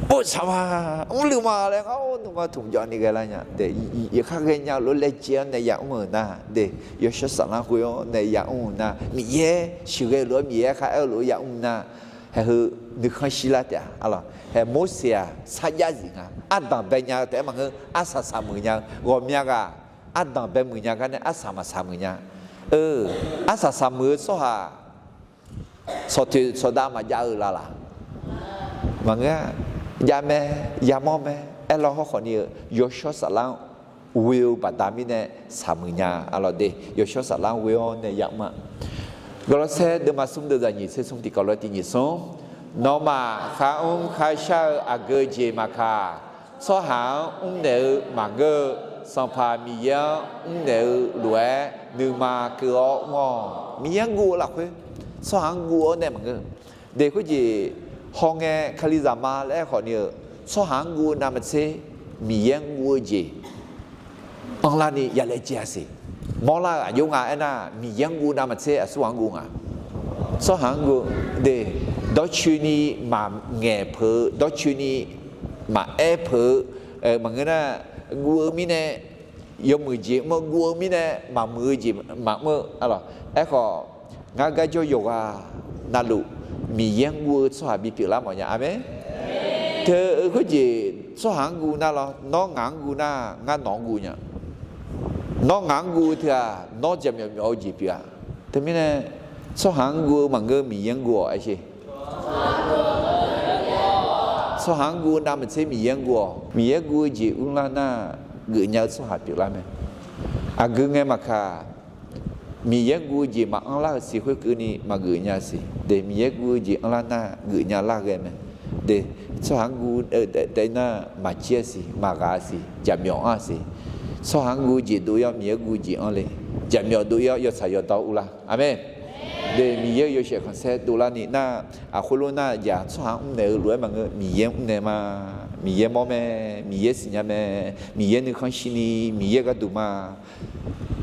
bof saq ma, mrluiv ma laer ngar nuima tmqjawv ni ghae lar nya. Daef, yaqkhar ghaenya lof-aer laejae-awr nae yamr-euq nar, daef, Yawshawr Saflar khoer-awr nae yamr-euq nar, Miqyaer sheuqghae lof-aer Miqyaer khar aer-eu lof-aer yamr nar, haeq heu nuikhanr shirlar taef-a. Haeq Morseq-aq sarjax zif nga. Ardanq bae nya-eu taef-aer maqngeur, arsaq saq muiq nya-eu ghawqmya ghaq, ardanq bae muiq nya gar nae arsaq maqsaq muiq nya. Arsaq saq muiq-eu tsawrhaq Sawqtoeq sawqdav maqjav-eu laf laf. Maqngeur-a. Jav mae, yamawr mae. Aerlaw hawrkhawf ni-eu yawshawr saflar-anr ghoe-eu baqda mirnae saqmuiq nya. Arlawq de, yawshawr saflar-anr ghoe-awr nae yamr-a. Gawrlawrsaer deuvma smr deuvzaq nyiq tser smr tiqkawv lof-aer tiq nyiq smr. Nawmaf kharmr kharshar-eu aqgeu jeq maqkaq, tsawrhaq-anr mrnaeq-eu maqngeur-eu, Sanqpaq Miqyaer-anr mrnaeq-eu lof-aer nuima keuv-awr mr-awq. Miqyaer-anr guv-eu lafkhoer, tsawrhaq-anr guv-awr nae maqngeur. Deq khoerjeq hawngae Kalizaq ma laer aerkhawf ni-eu, tsawrhaq-anr guv-eu navmaqtser Miqyaer-anr guv-eu jeq anrlar ni yalaejae-a siq. Mawrlar-euq aqjox nga aernar, Miqyaer-anr guv navmaqtser aqsurghaq-anr guv nga. Tsawrhaq-anr guv-eu de, dawrcoeni maqngaeq peuq-eu, dawrcoeni maqaer peuq-eu, maqngeur nar, guv-eu mirnae yawmuiq jeq mr-eu, guv-eu mirnae maqmuiq-eu jeq maqmr-eu. Arlawq, aerkhawf, ngar garjawr yawqghaq navluf Miqyaer-anr guv-eu tsawrhaq bipyeuf lar mawf nya. Aqmeq. Teu-eu khoerjeq tsawrhaq-anr guv nar lawr, nawr ngaq-anr guv nar, ngar nawq-anr guv nya. Nawr ngaq-anr guv-eu teu-aq, nawr jaqmyawf myawf-eu jeq pyeuf-a. Teumirnae, tsawrhaq-anr guv-eu maqngeur, Miqyaer-anr guv-awq aer sher. Tsawrhaq-anr guv-eu navmaqtser Miqyaer-anr guv-awq. Miqyaer guv-eu jeq mrlar nar, geufnya-eu tsawrhaq pyeuflar mae. Aqgeu ngae maqkaq, Miqyaer guv-eu jeq maqanr lar-euq siq khoerkeuvni maqgeuf nya-eu siq. De, Miqyaer guv-eu jeq anrlar nar geufnya lar ghae mae. De, tsawrhaq-anr guv-eu taef nar maqcir-a siq, maqghaq-a siq, jaqmyawf anr-a siq. Tsawrhaq-anr guv-eu jeq dov-ir-awr Miqyaer guv-eu jeq anr le. Jaqmyawf dov-ir-awr yawtsaq yawdawr urlar. Aqmeq. De, Miqyaer-euq yawshaef khanqsaer dovlar ni nar, aqkhoerlof nar jaq tsawrhaq-anr mrnaeq-eu lof-aer maqngeur, Miqyaer-anr mrnaeq ma. Miqyaer mawr mae, Miqyaer siqnya mae, Miqyaer nuikhanr shirni, Miqyaer gharduq ma.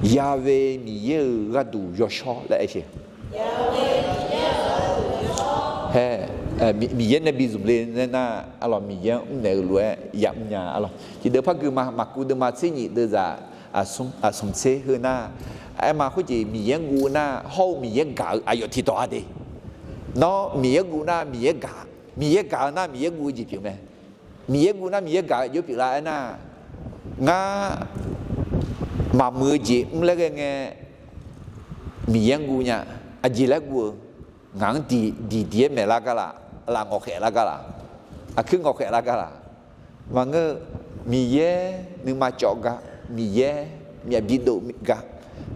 Ya'we Miqyaer-euq gharduq yawshawr laer aer sher. Haer, Miqyaer nae bi zmq le laer nar, arlawq, Miqyaer-anr mrnaeq-eu lof-aer yamr nya. Arlawq, tiqdeuv par gui ma, maqkuv deuvma tser nyiq deuvzaq aqsmq tser heu nar, aerma khoerjeq Miqyaer-anr guv nar hawr-eu Miqyaer gaq-eu aqyawf tiqdawq-a de. Nawr Miqyaer guv nar Miqyaer gaq, Miqyaer gaq-eu nar Miqyaer guv-eu jeq pyeuf mae. Miqyaer guv nar Miqyaer gaq-eu aqjox pyeuflar aernar, ngar maqmuiq-eu jeq mr laer ghae ngae, Miqyaer-anr guv nya. Aqjeq laer guv-eu, ngaq-anr diqdiq-aer maeqlar gar laf, laf ngawqkhaef lar gar laf, aqkuir ngawqkhaef lar gar laf. Maqngeur-eu, Miqyaer nuima cawv gar, Miqyaer myavbi dov gar.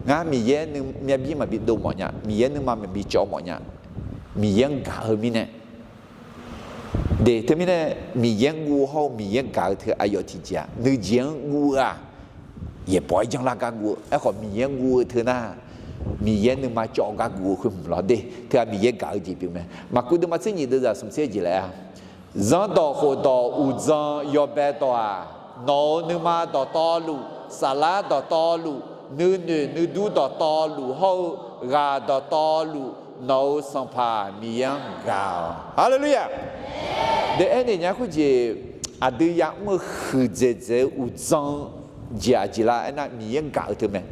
Ngar Miqyaer myavbi maqbi dov mawf nya, Miqyaer nuima maqbi cawv mawf nya. Miqyaer-anr gaq-eu mirnae. De, teumirnae Miqyaer-anr guv-eu hawr-eu Miqyaer gaq-eu teu aqyawf tiqjeq-aq, nuijeq-anr guv-eu-aq, yaeqbawq-aer janrlar gar guv-eu. Aerkhawf Miqyaer-anr guv-eu teu nar, Miqyaer nuima cawv gar guv-eu khoer hmq lawr de. Teu-aq Miqyaer gaq-eu jeq pyeuf mae. Maqkuv deuvma tser nyiq deuvzaq smq tser jeq laer-a, Zanrdawq khofdawq uqdzan yawbae dawq-aq, nawq-euq nuima dawqtawvluf, saflar dawqtawvluf, nuinoeq nuidur dawqtawvluf hawr-eu ghaq dawqtawvluf, nawq-euq Sanqpaq Miqyaer-anr gaq-awq. Haleluya! De, aernaeq nya khoerjeq, aqdui yamr-eu huiqdzaeq dzaeq-eu uqdzan-eu jeq aqjeq lar aernar, Miqyaer gaq-eu teu mae.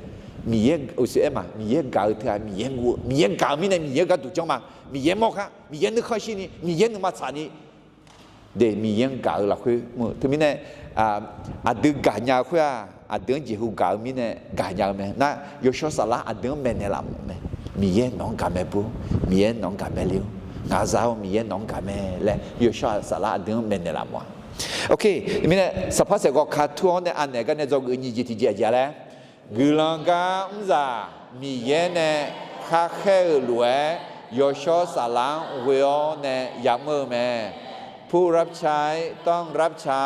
Miqyaer uqshoe aer ma, Miqyaer gaq-eu teu-aq Miqyaer guv-eu, Miqyaer gaq-eu mirnae Miqyaer gharduq janr ma. Miqyaer mawr khar, Miqyaer nuikhanr shirni, Miqyaer nuima tsaqni. De, Miqyaer-anr gaq-eu lafkhoer mr-eu teumirnae, aqdui gaqnya-eu khoer-aq, aqdui-anr jeqhu gaq-eu mirnae gaqnya-eu mae. Nar, yawshawr saflar aqdui-anr maeqnaeq laf mawf mae. Miqyaer nawq-anr gaq mae bur, Miqyaer nawq-anr gaq mae le-or, ngaq za-awr Miqyaer nawq-anr gaq mae laer yawshawr saflar aqdui-anr maeqnaeq laf mawf-a. Mirnae, saqpar saeqghawv katur-awr nae anaeq gar nae dzawgeuf nyiq jeq tiqjeq aqjeq-a laer, guiqlanq gar mrzaq Miqyaer nae kharkhaer-euq lof-aer, yawshawr saflar-anr ghoe-awr nae yamr-eu mae. ผู้รับใช้ต้องรับใช้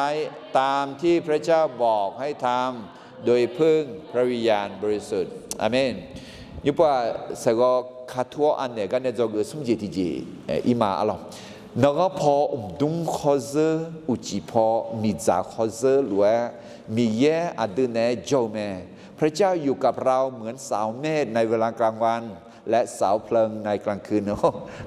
ตามที่พระเจ้าบอกให้ทำ โดยพึ่งพระวิญญาณบริสุทธิ์ Aqmeq. Nymrpov-aq, saeqghawv katur-awr anaeq gar nae dzawgeuf smr jeq tiqjeq, ir ma arlawq. Nanrghanr paw mqdmr khawr zeur, uqcif paw miqdzaq khawr zeur lof-aer, Miqyaer aqdui naeq-aer jawr-eu mae. พระเจ้าอยู่กับเราเหมือนเสาเมฆในเวลากลางวัน และเสาเพลิงในกลางคืน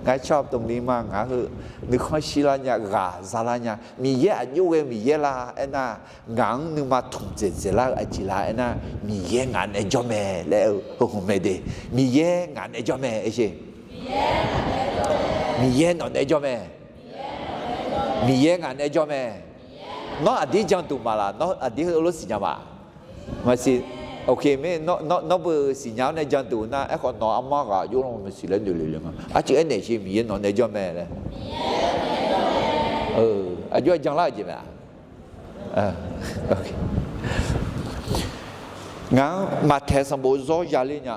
Ngar ชอบตรงนี้มาก ngaq-eu nuikhanr shirlar nya, ghaq zalar nya. Miqyaer aqjox ghae-eu Miqyaer la aernar, ngaq-anr nuima tmq dzaeqdzaeq lar-eu aqjeq la aernar, Miqyaer ngaq naeq-aer jawr mae laer-eu heu hmq mae de. Miqyaer ngaq naeq-aer jawr mae aer sher. Miqyaer nawq naeq-aer jawr mae. Miqyaer ngaq naeq-aer jawr mae. Nawr aqdir janduq maqlaq, nawr aqdir heulof siqnya ma. Maqsiq. Nawr beu siqnya-awr nae janduq nar, aerkhawf nawq armar ghaq jov lanr maqsiq laer noeq le le nga. Arcuiv aernaeq sher, Miqyaer nawq nae jawr mae laer. Aqjox-aer janlar-eu jeq mae-a. Ngaq-anr Maqtaeq sanqbof zawr yaler nya.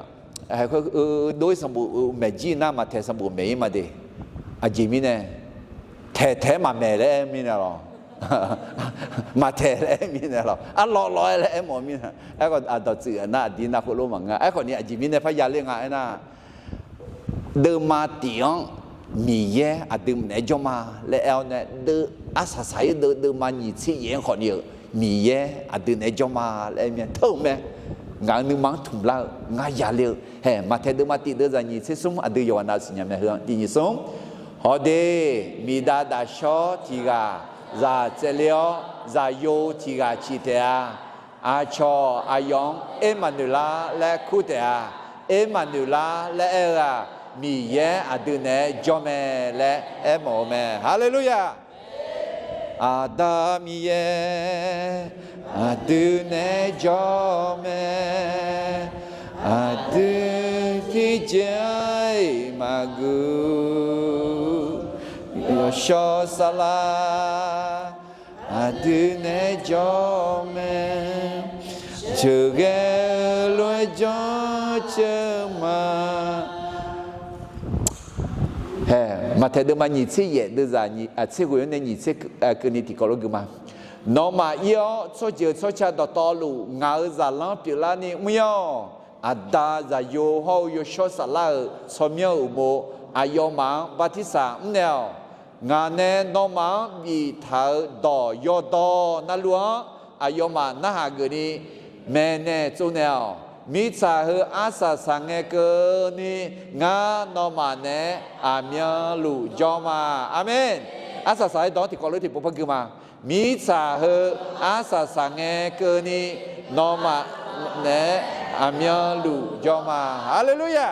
Dov-ir sanqbof maeqjir nar, Maqtaeq sanqbof maeq-ir ma de. Aqjeq mirnae, taeq taeq-aer maqmaeq laer aer mirnae lawq. Maqtaeq laer aer mirnae lawq. Arlawv lawv-aer laer aermawf mirnae. Aerkhawf aqdawq tsuif nar aqdir nar khoerlof maqngeur. Aerkhawf ni aqjeq mirnae par yaler nga aernar, deuvma tif-anr Miqyaer aqdui naeq-aer jawr ma laer aer-awr nae, deuv arsaq saq-ir deuv deuvma nyiq tser yaef-anr khawf ni-euq Miqyaer aqdui naeq-aer jawr ma laer aer mir-a. Teu-euq mae. Ngaq-euq nuima-anr tmq lar-eu ngar yaler-eu hae. Maqtaeq deuvma tif deuvzaq nyiq tser smr, aqdui yawqghaq nav siqnya mae heu-anr tiq nyiq smr. Hawde, miqdav dafshawr tiq ghaq zaq tsaevle-awr, zaqyo tiq ghaq ciq taef-a. Aqcawq aqyawf-anr Ermaqnoeqlar laer kur taef-a. Ermaqnoeqlar laer aer-eu-aq, Miqyaer aqdui naeq-aer jawr mae laer aermawf-eu mae. Haleluya! Aqda Miqyaer aqdui naeq-aer jawr mae. Aqdui tiqjeq-iq maqguv, yawshawr saflar aqdui naeq-aer jawr mae. Sheuqghae-eu lof-aer janr caev ma. Hae, Maqtaeq deuvma nyiq tser yaef deuvzaq tser ghoe-anr nae nyiq tser keuvni tiqkawv lof gui ma. Nawmaf ir-awr, tsawrjeuq tsawrca dawqtawvluf ngaq-euq zaqlanr pyeuflarni mr-ir-awq. Aqda, Zaqyo hawr-eu Yawshawr Saflar-euq tsawrmyanr-euq uqmov aqyawfmaf-anr bartirsaq mrnaeq-awq. Ngaq nae nawmaf-anr biftaq-euq dawq yawdawr navluf-anr aqyawfmaf narhaq geufni maeqnaeq tsovnaeq-awq. Mirtsaq heu arsaq saqngae keuvni ngar nawmaf naeq-aer aqmyanluf jawr ma. Aqmeq. Arsaq saq-aer dawq-anr tiqkawv lof tiqpov par gui ma. Mirtsaq heu arsaq saqngae keuvni nawmaf naeq-aer aqmyanluf jawr ma. Haleluya!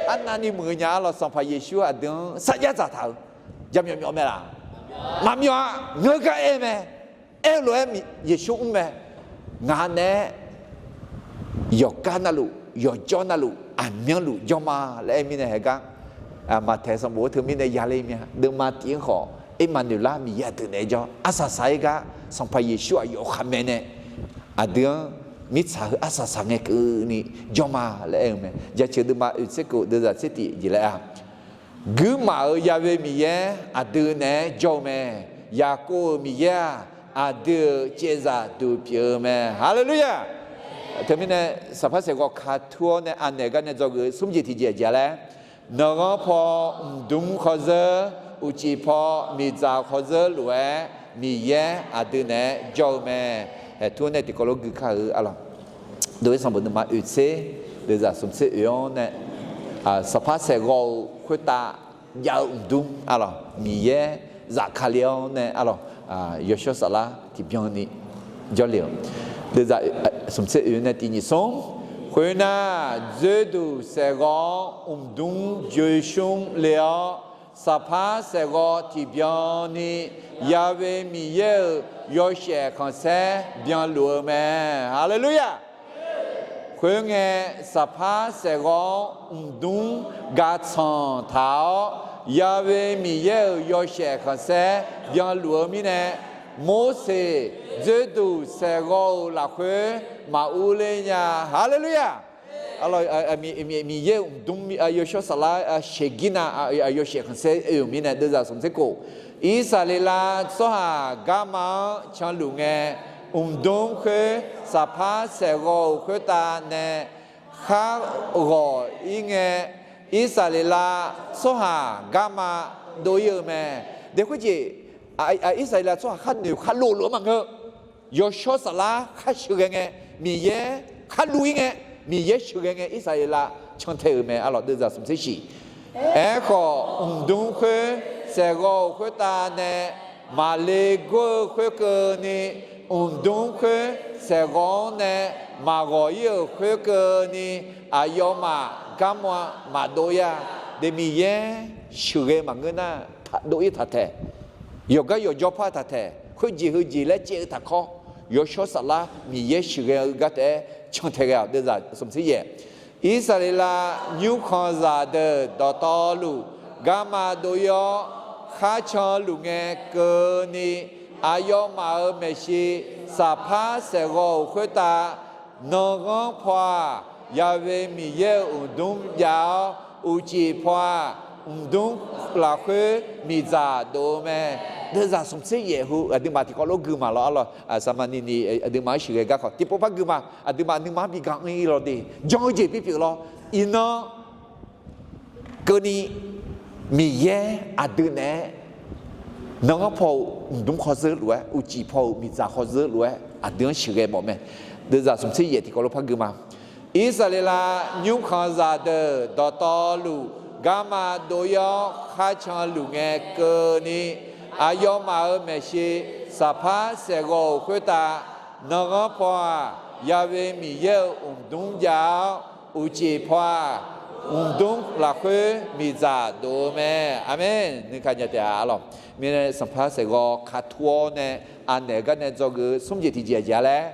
Arnavni muiq-eu nya-ar lawq, Sanqpaq Yeqsur aqdui-anr sarjax dzaqtaq-eu jaqmyawf myawf mae laf? Maqmyawf-a. Ngeur gar aer mae. Aer-eu lof-aer Yeqsur mr mae. Ngaq naeq-aer yawqgar navluf, yawqjawr navluf, aqmyanluf jawr ma laer aer mirnae haegar, Maqtaeq sanqbof-anr teumirnae yaler mir-a. Deuvma tif-anr khawf, Ermaqnoeqlar Miqyaer aqdui naeq-aer jawr. Arsaq saq-aer gar Sanqpaq Yeqsur aqyawf khaqmae nae aqdui-anr mirtsaq heu arsaq saqngae keuvni jawr ma laer aer-eu mae. Jaceuq deuvma oeq tser kof deuvzaq tser tiq jeq laer-a, guirmaf-euq Ya'we Miqyaer aqdui naeq-aer jawr-eu mae. Yaqkov-euq Miqyaer-aq, aqdui-euq caevzaq duq pyeuf-eu mae. Haleluya! Teumirnae, Saqpar saeqghawv ka tur-awr nae anaeq gar nae dzawgeuf smr jeq tiqjeq aqjeq-a laer, nanqghanr paw mqdmr khawrzeur, uqcif paw miqdzaq khawrzeur lof-aer Miqyaer aqdui naeq-aer jawr-eu mae. Haeq tur nae tiqkawv lof gui kar-eu-a lawq. Dov-ir sanqbof deuvma oeq tser, deuvzaq smq tser oeq-anr nae, Saqpar saeqghawv-euq khoertav jav-eu mqdmr-a lawq, Miqyaer zafkale-awr nae-a lawq, Yawshawr Saflar tiqbyan ni jawrle-euq. Deuvzaq smq tser oeq nae tiq nyiq smr. Khoernar, dzoerduq saeqghawv-anr mqdmr joeqshmr le-awr, Saqpar saeqghawv tiqbyan ni Ya'we Miqyaer-euq yawshaef khanqsaer byanluf-eu mae. Haleluya! Khoerngae, Saqpar saeqghawv-anr mqdmr gaqtsanq taq-awr, Ya'we Miqyaer-euq yawshaef khanqsaer byanluf-eu mirnae, Morseq dzoerduq saeqghawv-euq lafkhoer maqur ler nya. Haleluya! Miqyaer-euq mqdmr, Yawshawr Saflar sheuqgir nav, yawshaef khanqsaer oe-euq mirnae deuvzaq smq tser kof. Irsaqleqlav tsawrhaq garma-anr canluf ngae, mqdmr khoer Saqpar saeqghawv-euq khoertav nae khar ghawq-ir ngae, Irsaqleqlav tsawrhaq garma dov-ir-eu mae. Dae khoerjeq, Irsaqleqlav tsawrhaq khar noeq khar lov-eu lof-aer maqngeur. Yawshawr Saflar khar sheuqghae ngae, Miqyaer khar luv-ir ngae, Miqyaer sheuqghae ngae, Irsaqleqlav cantae-euq mae. Arlawq, deuvzaq smq tser shiq. Aerkhawf, mqdmr khoer saeqghawv-euq khoertav nae maqle gor-eu khoerkeuvni, mqdmr khoer saeqghawv-anr nae maqghawq-ir-euq khoerkeuvni, aqyawfmaf garma maqdov-ir-a. Dae Miqyaer sheuqghae maqngeur nar, dov-ir taq taeq. Yawqgar yawqjawr par taq taeq. Khoerjeq heujeq laer caev-eu taqkawr, Yawshawr Saflar Miqyaer sheuqghae-eu gar taef-aer cantae ghae-awq. Deuvzaq smqtser yaef. Irsaqleqlav nymrkhanqzaq deuq dawqtawvluf garma dov-ir-awr, kharcan luf ngae keuvni, aqyawfmaf-euq maeqshi saqpar saeqghawv-euq khoertav, nanghanr paw-aq, Yahweh Miqyaer-euq mqdmr jav-awr, uqcif paw-aq, mqdmr lafkhoer miqdzaq dov-eu mae. Deuvzaq smqtser yaef heu aqduimaf tiqkawv lof gui ma lawr, arlawq, saqmaqniq ni aqduimaf-anr sheuqghae gar khawf tiqpov par gui ma. Aqduimaf nuima-anr bi gaq-ir lawr de, jan-eu jeq pipyeuf lawr. Iqnan keuvni, Miqyaer aqdui naeq-aer nanghanr paw-euq mqdmr khawzeur lof-aer, uqcif paw-euq miqdzaq khawzeur lof-aer aqdui-anr sheuqghae mawf mae. Deuvzaq smqtser yaef tiqkawv lof par gui ma. Irsaqleqlav nymrkhanqzaq deuq dawqtawvluf garma dov-ir-awr kharcan luf ngae keuvni, aqyawfmaf-euq maeqshi saqpar saeqghawv-euq khoertav, nanghanr paw-aq, Yahweh Miqyaer-euq mqdmr jav-awr, uqcif paw-aq, mqdmr lafkhoer miqdzaq dov-eu mae. Aqmeq. Nuikaq nya taef-a, arlawq. Mirnae saqpar saeqghawv katur-awr nae anaeq-eu gar nae dzawgeuf-eu smr jeq tiqjeq aqjeq-a laer,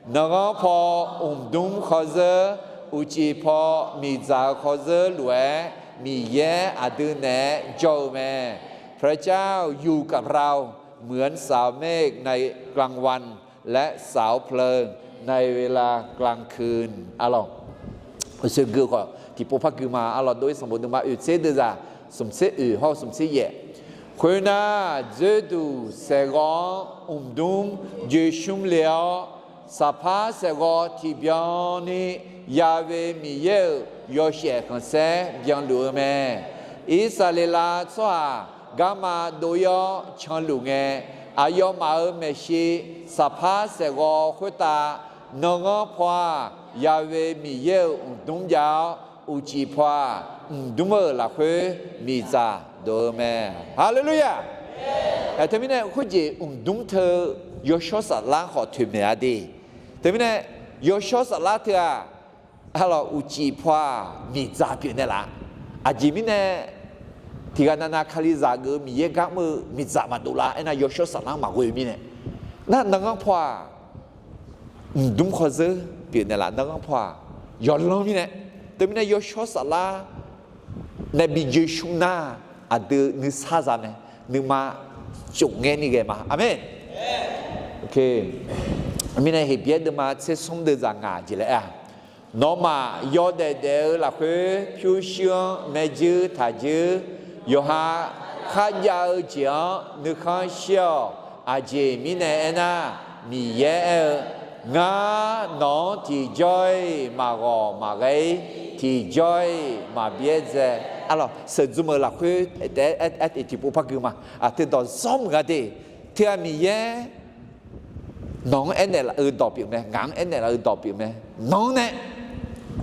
nanghanr paw mqdmr khawzeur, uqcif paw miqdzaq-eu khawzeur lof-aer, Miqyaer aqdui naeq-aer jawr-eu mae. พระเจ้าอยู่กับเรา เหมือนเสาเมฆในกลางวัน และเสาเพลิงในเวลากลางคืน Arlawq, uqshoe gui khawf tiqpov par gui ma. Arlawq, dov-ir sanqbof nuima oeq tser deuvzaq smqtser oeq hawr-eu smqtser yaef. Khoernar, dzoerduq saeqghawv-anr mqdmr joeshmr le-awr, saqpar saeqghawv tiqbyan ni Yahweh Miqyaer-euq yawshaef khanqsaer byanluf-eu mae. Irsaqleqlav tsawrhaq garma dov-ir-awr canluf ngae, aqyawfmaf-euq maeqshi saqpar saeqghawv khoertav, nanghanr paw-aq, Yahweh Miqyaer-euq mqdmr jav-awr, uqcif paw-aq, mqdmr-euq lafkhoer miqdzaq dov-eu mae. Haleluya! Teumirnae khoerjeq mqdmr teu yawshawr saflar khawf toeqmaeq-a de. Teumirnae yawshawr saflar teu-aq, arlawq, uqcif paw-aq miqdzaq pyeufnaeq laf. Aqjeq mirnae tiqghaq navnav Kalizaq geuf-eu Miqyaer gar mr-eu miqdzaq maqdov lar. Aernar, yawshawr saflar-anr maqghoe-eu mirnae, nar nanghanr paw-aq, mqdmr khawzeur pyeufnaeq laf. Nanghanr paw-aq, yawlanr mirnae, teumirnae yawshawr saflar nae bi joeshmr nar, aqdui nuisar za mae, nuima tsofngaer ni ghae ma. Aqmeq. Mirnae Heqbyaer deuvma tser smr deuvzaq ngaq jeq laer-a, nawmaf yawdaef daef-eu lafkhoer pyurshuir-anr maerjuir taqjuir, yawqha kharjav-eu jeq-anr nuikhanr shir-awq. Aqjeq mirnae aernar, Miqyaer aer-eu, Ngar nawq-anr tiqjawr-iq maqghawq maqghae-ir, tiqjawr-iq maqbyaerdzae. Arlawq, sheuqdzmq-euq lafkhoer taef-aer tiqpov par gui ma. Aqteu dawq zawr muiq-a de. Teu-aq Miqyaer nawq-anr aernaeq laf-eu dawq pyeuf mae, ngaq-anr aernaeq laf-eu dawq pyeuf mae, nawq-anr nae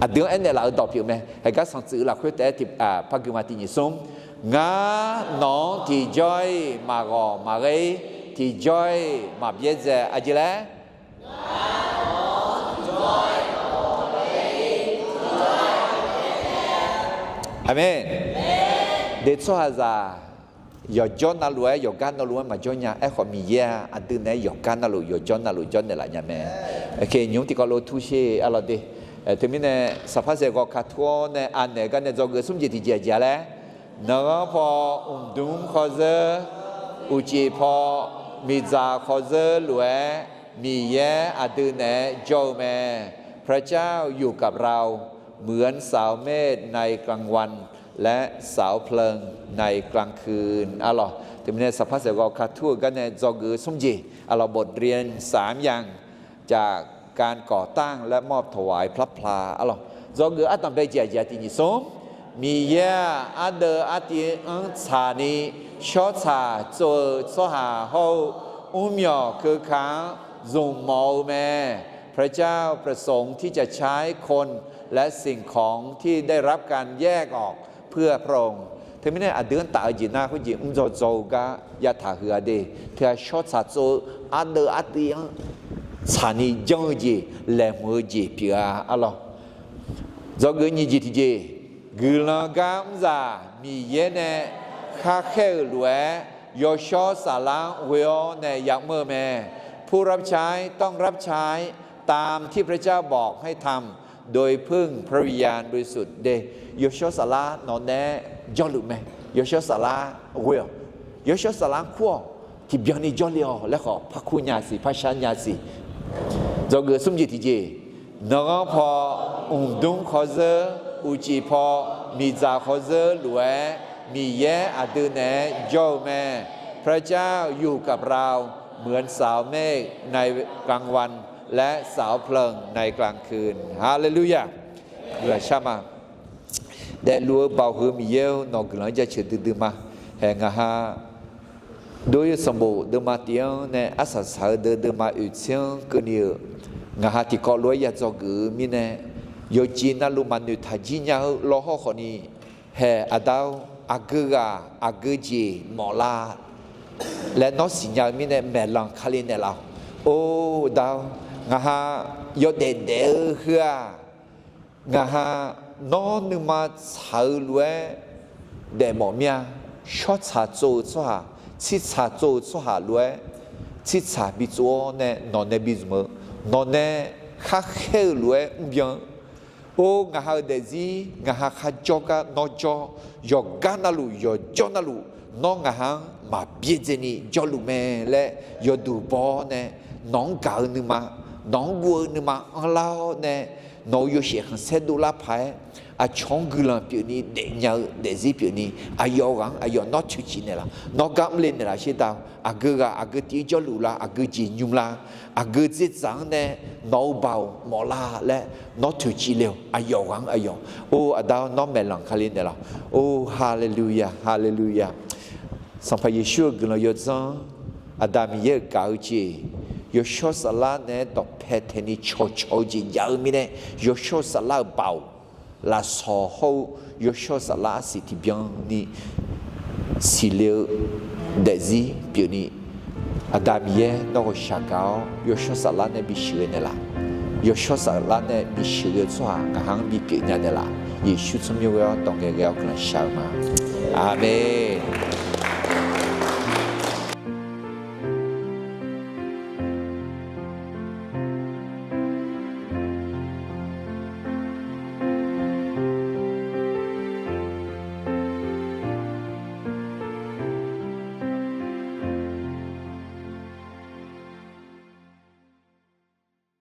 aqdui-anr aernaeq laf-eu dawq pyeuf mae. Heugar sanqtsuif-eu lafkhoer taef-aer tiq par gui ma. Tiq nyiq smr, Ngar nawq-anr tiqjawr-iq maqghawq maqghae-ir, tiqjawr-iq maqbyaerdzae. Aqjeq laer? Aqmeq. Deuq tsawrhaqzaq yawqjawr navluf-aer yawqgar navluf-aer maqjawr nya. Aerkhawf Miqyaer-aq aqdui naeq-aer yawqgar navluf yawqjawr navluf jawrnaeq laf nya mae. Nymq-mr tiqkawv lof tur sher arlawq de. Teumirnae saqpar saeqghawv katur-awr nae anaeq gar nae dzawgeuf smr jeq tiqjeq aqjeq-a laer, naqghanr paw mqdmr khawzeur, uqcif paw miqdzaq khawzeur lof-aer Miqyaer aqdui naeq-aer jawr-eu mae. พระเจ้าอยู่กับเรา เหมือนเสาเมฆในกลางวัน และเสาเพลิงในกลางคืน arlawq. Teumirnae saqpar saeqghawv katur-eu gar nae dzawgeuf smr jeq arlawq, บทเรียนสามอย่าง จากการก่อตั้งและมอบถวายพระพลา arlawq. Dzawgeuf ardanq bae jeq aqjeq-a. Tiq nyiq smr, Miqyaer-aq ardeuv artiv-anr tsaqni shawrtsaq tsov-eu tsawrhaq hawr-eu mrmyawq keuka-anr zmqmawf-eu mae. พระเจ้าประสงค์ที่จะใช้คนและสิ่งของที่ได้รับการแยกออกเพื่อพระองค์ Teumirnae aqdui-anr taf-eu jeq nar khoerjeq mr dzaw dzaw-eu gar yataq huiq-a de. Teu-aq shawrtsaq tsov-eu ardeuv artiv-anr tsaqni janr-eu jeq, laeqhmq-eu jeq pyeuf-a arlawq. Dzawgeuf nyiq jeq tiqjeq, guiqlanq gar mrzaq Miqyaer nae kharkhaer-euq lof-aer yawshawr saflar-anr ghoe-awr nae yamr-eu mae. ผู้รับใช้ต้องรับใช้ ตามที่พระเจ้าบอกให้ทำ โดยพึ่งพระวิญญาณบริสุทธิ์ de. Yawshawr Saflar nawq nae jawrluf mae. Yawshawr Saflar ghoe-awq. Yawshawr Saflar kur-awq. Tiqbyan ni jawrle-awq laer khawf, parkur nya siq, parshar nya siq. Dzawgeuf smr jeq tiqjeq, nanqghanr paw, mqdmr khawrzeur, uqcif paw, miqdzaq khawrzeur lof-aer, Miqyaer aqdui naeq-aer jawr-eu mae. พระเจ้าอยู่กับเรา เหมือนสาวเมฆในกลางวัน และสาวเพลิงในกลางคืน Haleluya. Guiqlanq shar ma. Daefluf-eu Baoq heu Miqyaer-or, nawq guiqlanq-anr jaceuq duidui ma. Hae ngaq ha Dov-ir-eu sanqbof deuvma tif-anr nae arsaq saq-eu deuq deuvma oeq tser-anr keuvni-euq, ngaq ha tiqkawv lof-aer ya dzawgeuf-eu mirnae, yawqjeq navluf maqnoeq taq jir nya-eu lawr hawr khawfni, hae Aqda-or, aqgeu ghaq aqgeu jeq mawf la laer nawr siqnya-eu mirnae maeqlanq Kali naeqlaf-awq. Or Aqda-or, ngaq ha yawdaef daef-eu heu-aq, ngaq ha nawr nuima tsaq-eu lof-aer daefmawf mir-a. Shawrtsaq tsov-eu tsawrhaq, tsirtsaq tsov-eu tsawrhaq lof-aer tsirtsaq bitsov-awr nae nawq nae bizmq-eu, nawq nae kharkhaer-eu lof-aer mrbyan-eu. Or ngaq ha-euq daefzir ngaq ha kharjawr gar nawr jawr, yawqgar navluf yawqjawr navluf nawr ngaq ha-anr maqbyaerdzaeni jawrluf mae laer yawduq baw-awr nae, nawq-anr gaq-eu nuima, nawq-anr guv-eu nuima anrlar-awr nae, nawq-euq yawshaef khanqsaer dovlar paq-aer, aqcawq-anr guiqlanq pyeufni daefnya-eu daefzir pyeufni, aqyawf ghaq-anr aqyawf nawr toeqciv naeqlaf, nawr gar mrle naeqlaf sher Da-or. Aqgeu ghaq aqgeu tiv-ir jawrluf la, aqgeu jeq nymr la, aqgeu dzerdzaq-anr nae nawq-euq Baoq mawf la laer nawr toeqciv le-awq. Aqyawf ghaq-anr aqyawf, or Aqda-or, nawr maeqlanq Kali naeqlaf-awq. Or Haleluya, Haleluya. Sanqpaq Yeqsur-euq guiqlanq yawdzanr, Aqda Miqyaer-euq gaq-eu jeq, Yawshawr Saflar naeq-aer dawqpae taeqni cawqcawq-eu jeq jav-eu mirnae, Yawshawr Saflar-euq Baoq lafsawq hawr-eu, Yawshawr Saflar arsiq tiqbyan ni siqle-eu daefzir pyeufni, Aqda Miqyaer nawr ghawqshaq gaq-awr Yawshawr Saflar nae bisheuq-eu naeqlaf, Yawshawr Saflar nae bisheuq-eu tsawrhaq ngaq ha-anr bipyeuf nya naeqlaf, Yeqsur tsawrmyanr ghoe-awr dawq ngae ghae-awr guiqlanq shaq-eu ma. Aqmeq.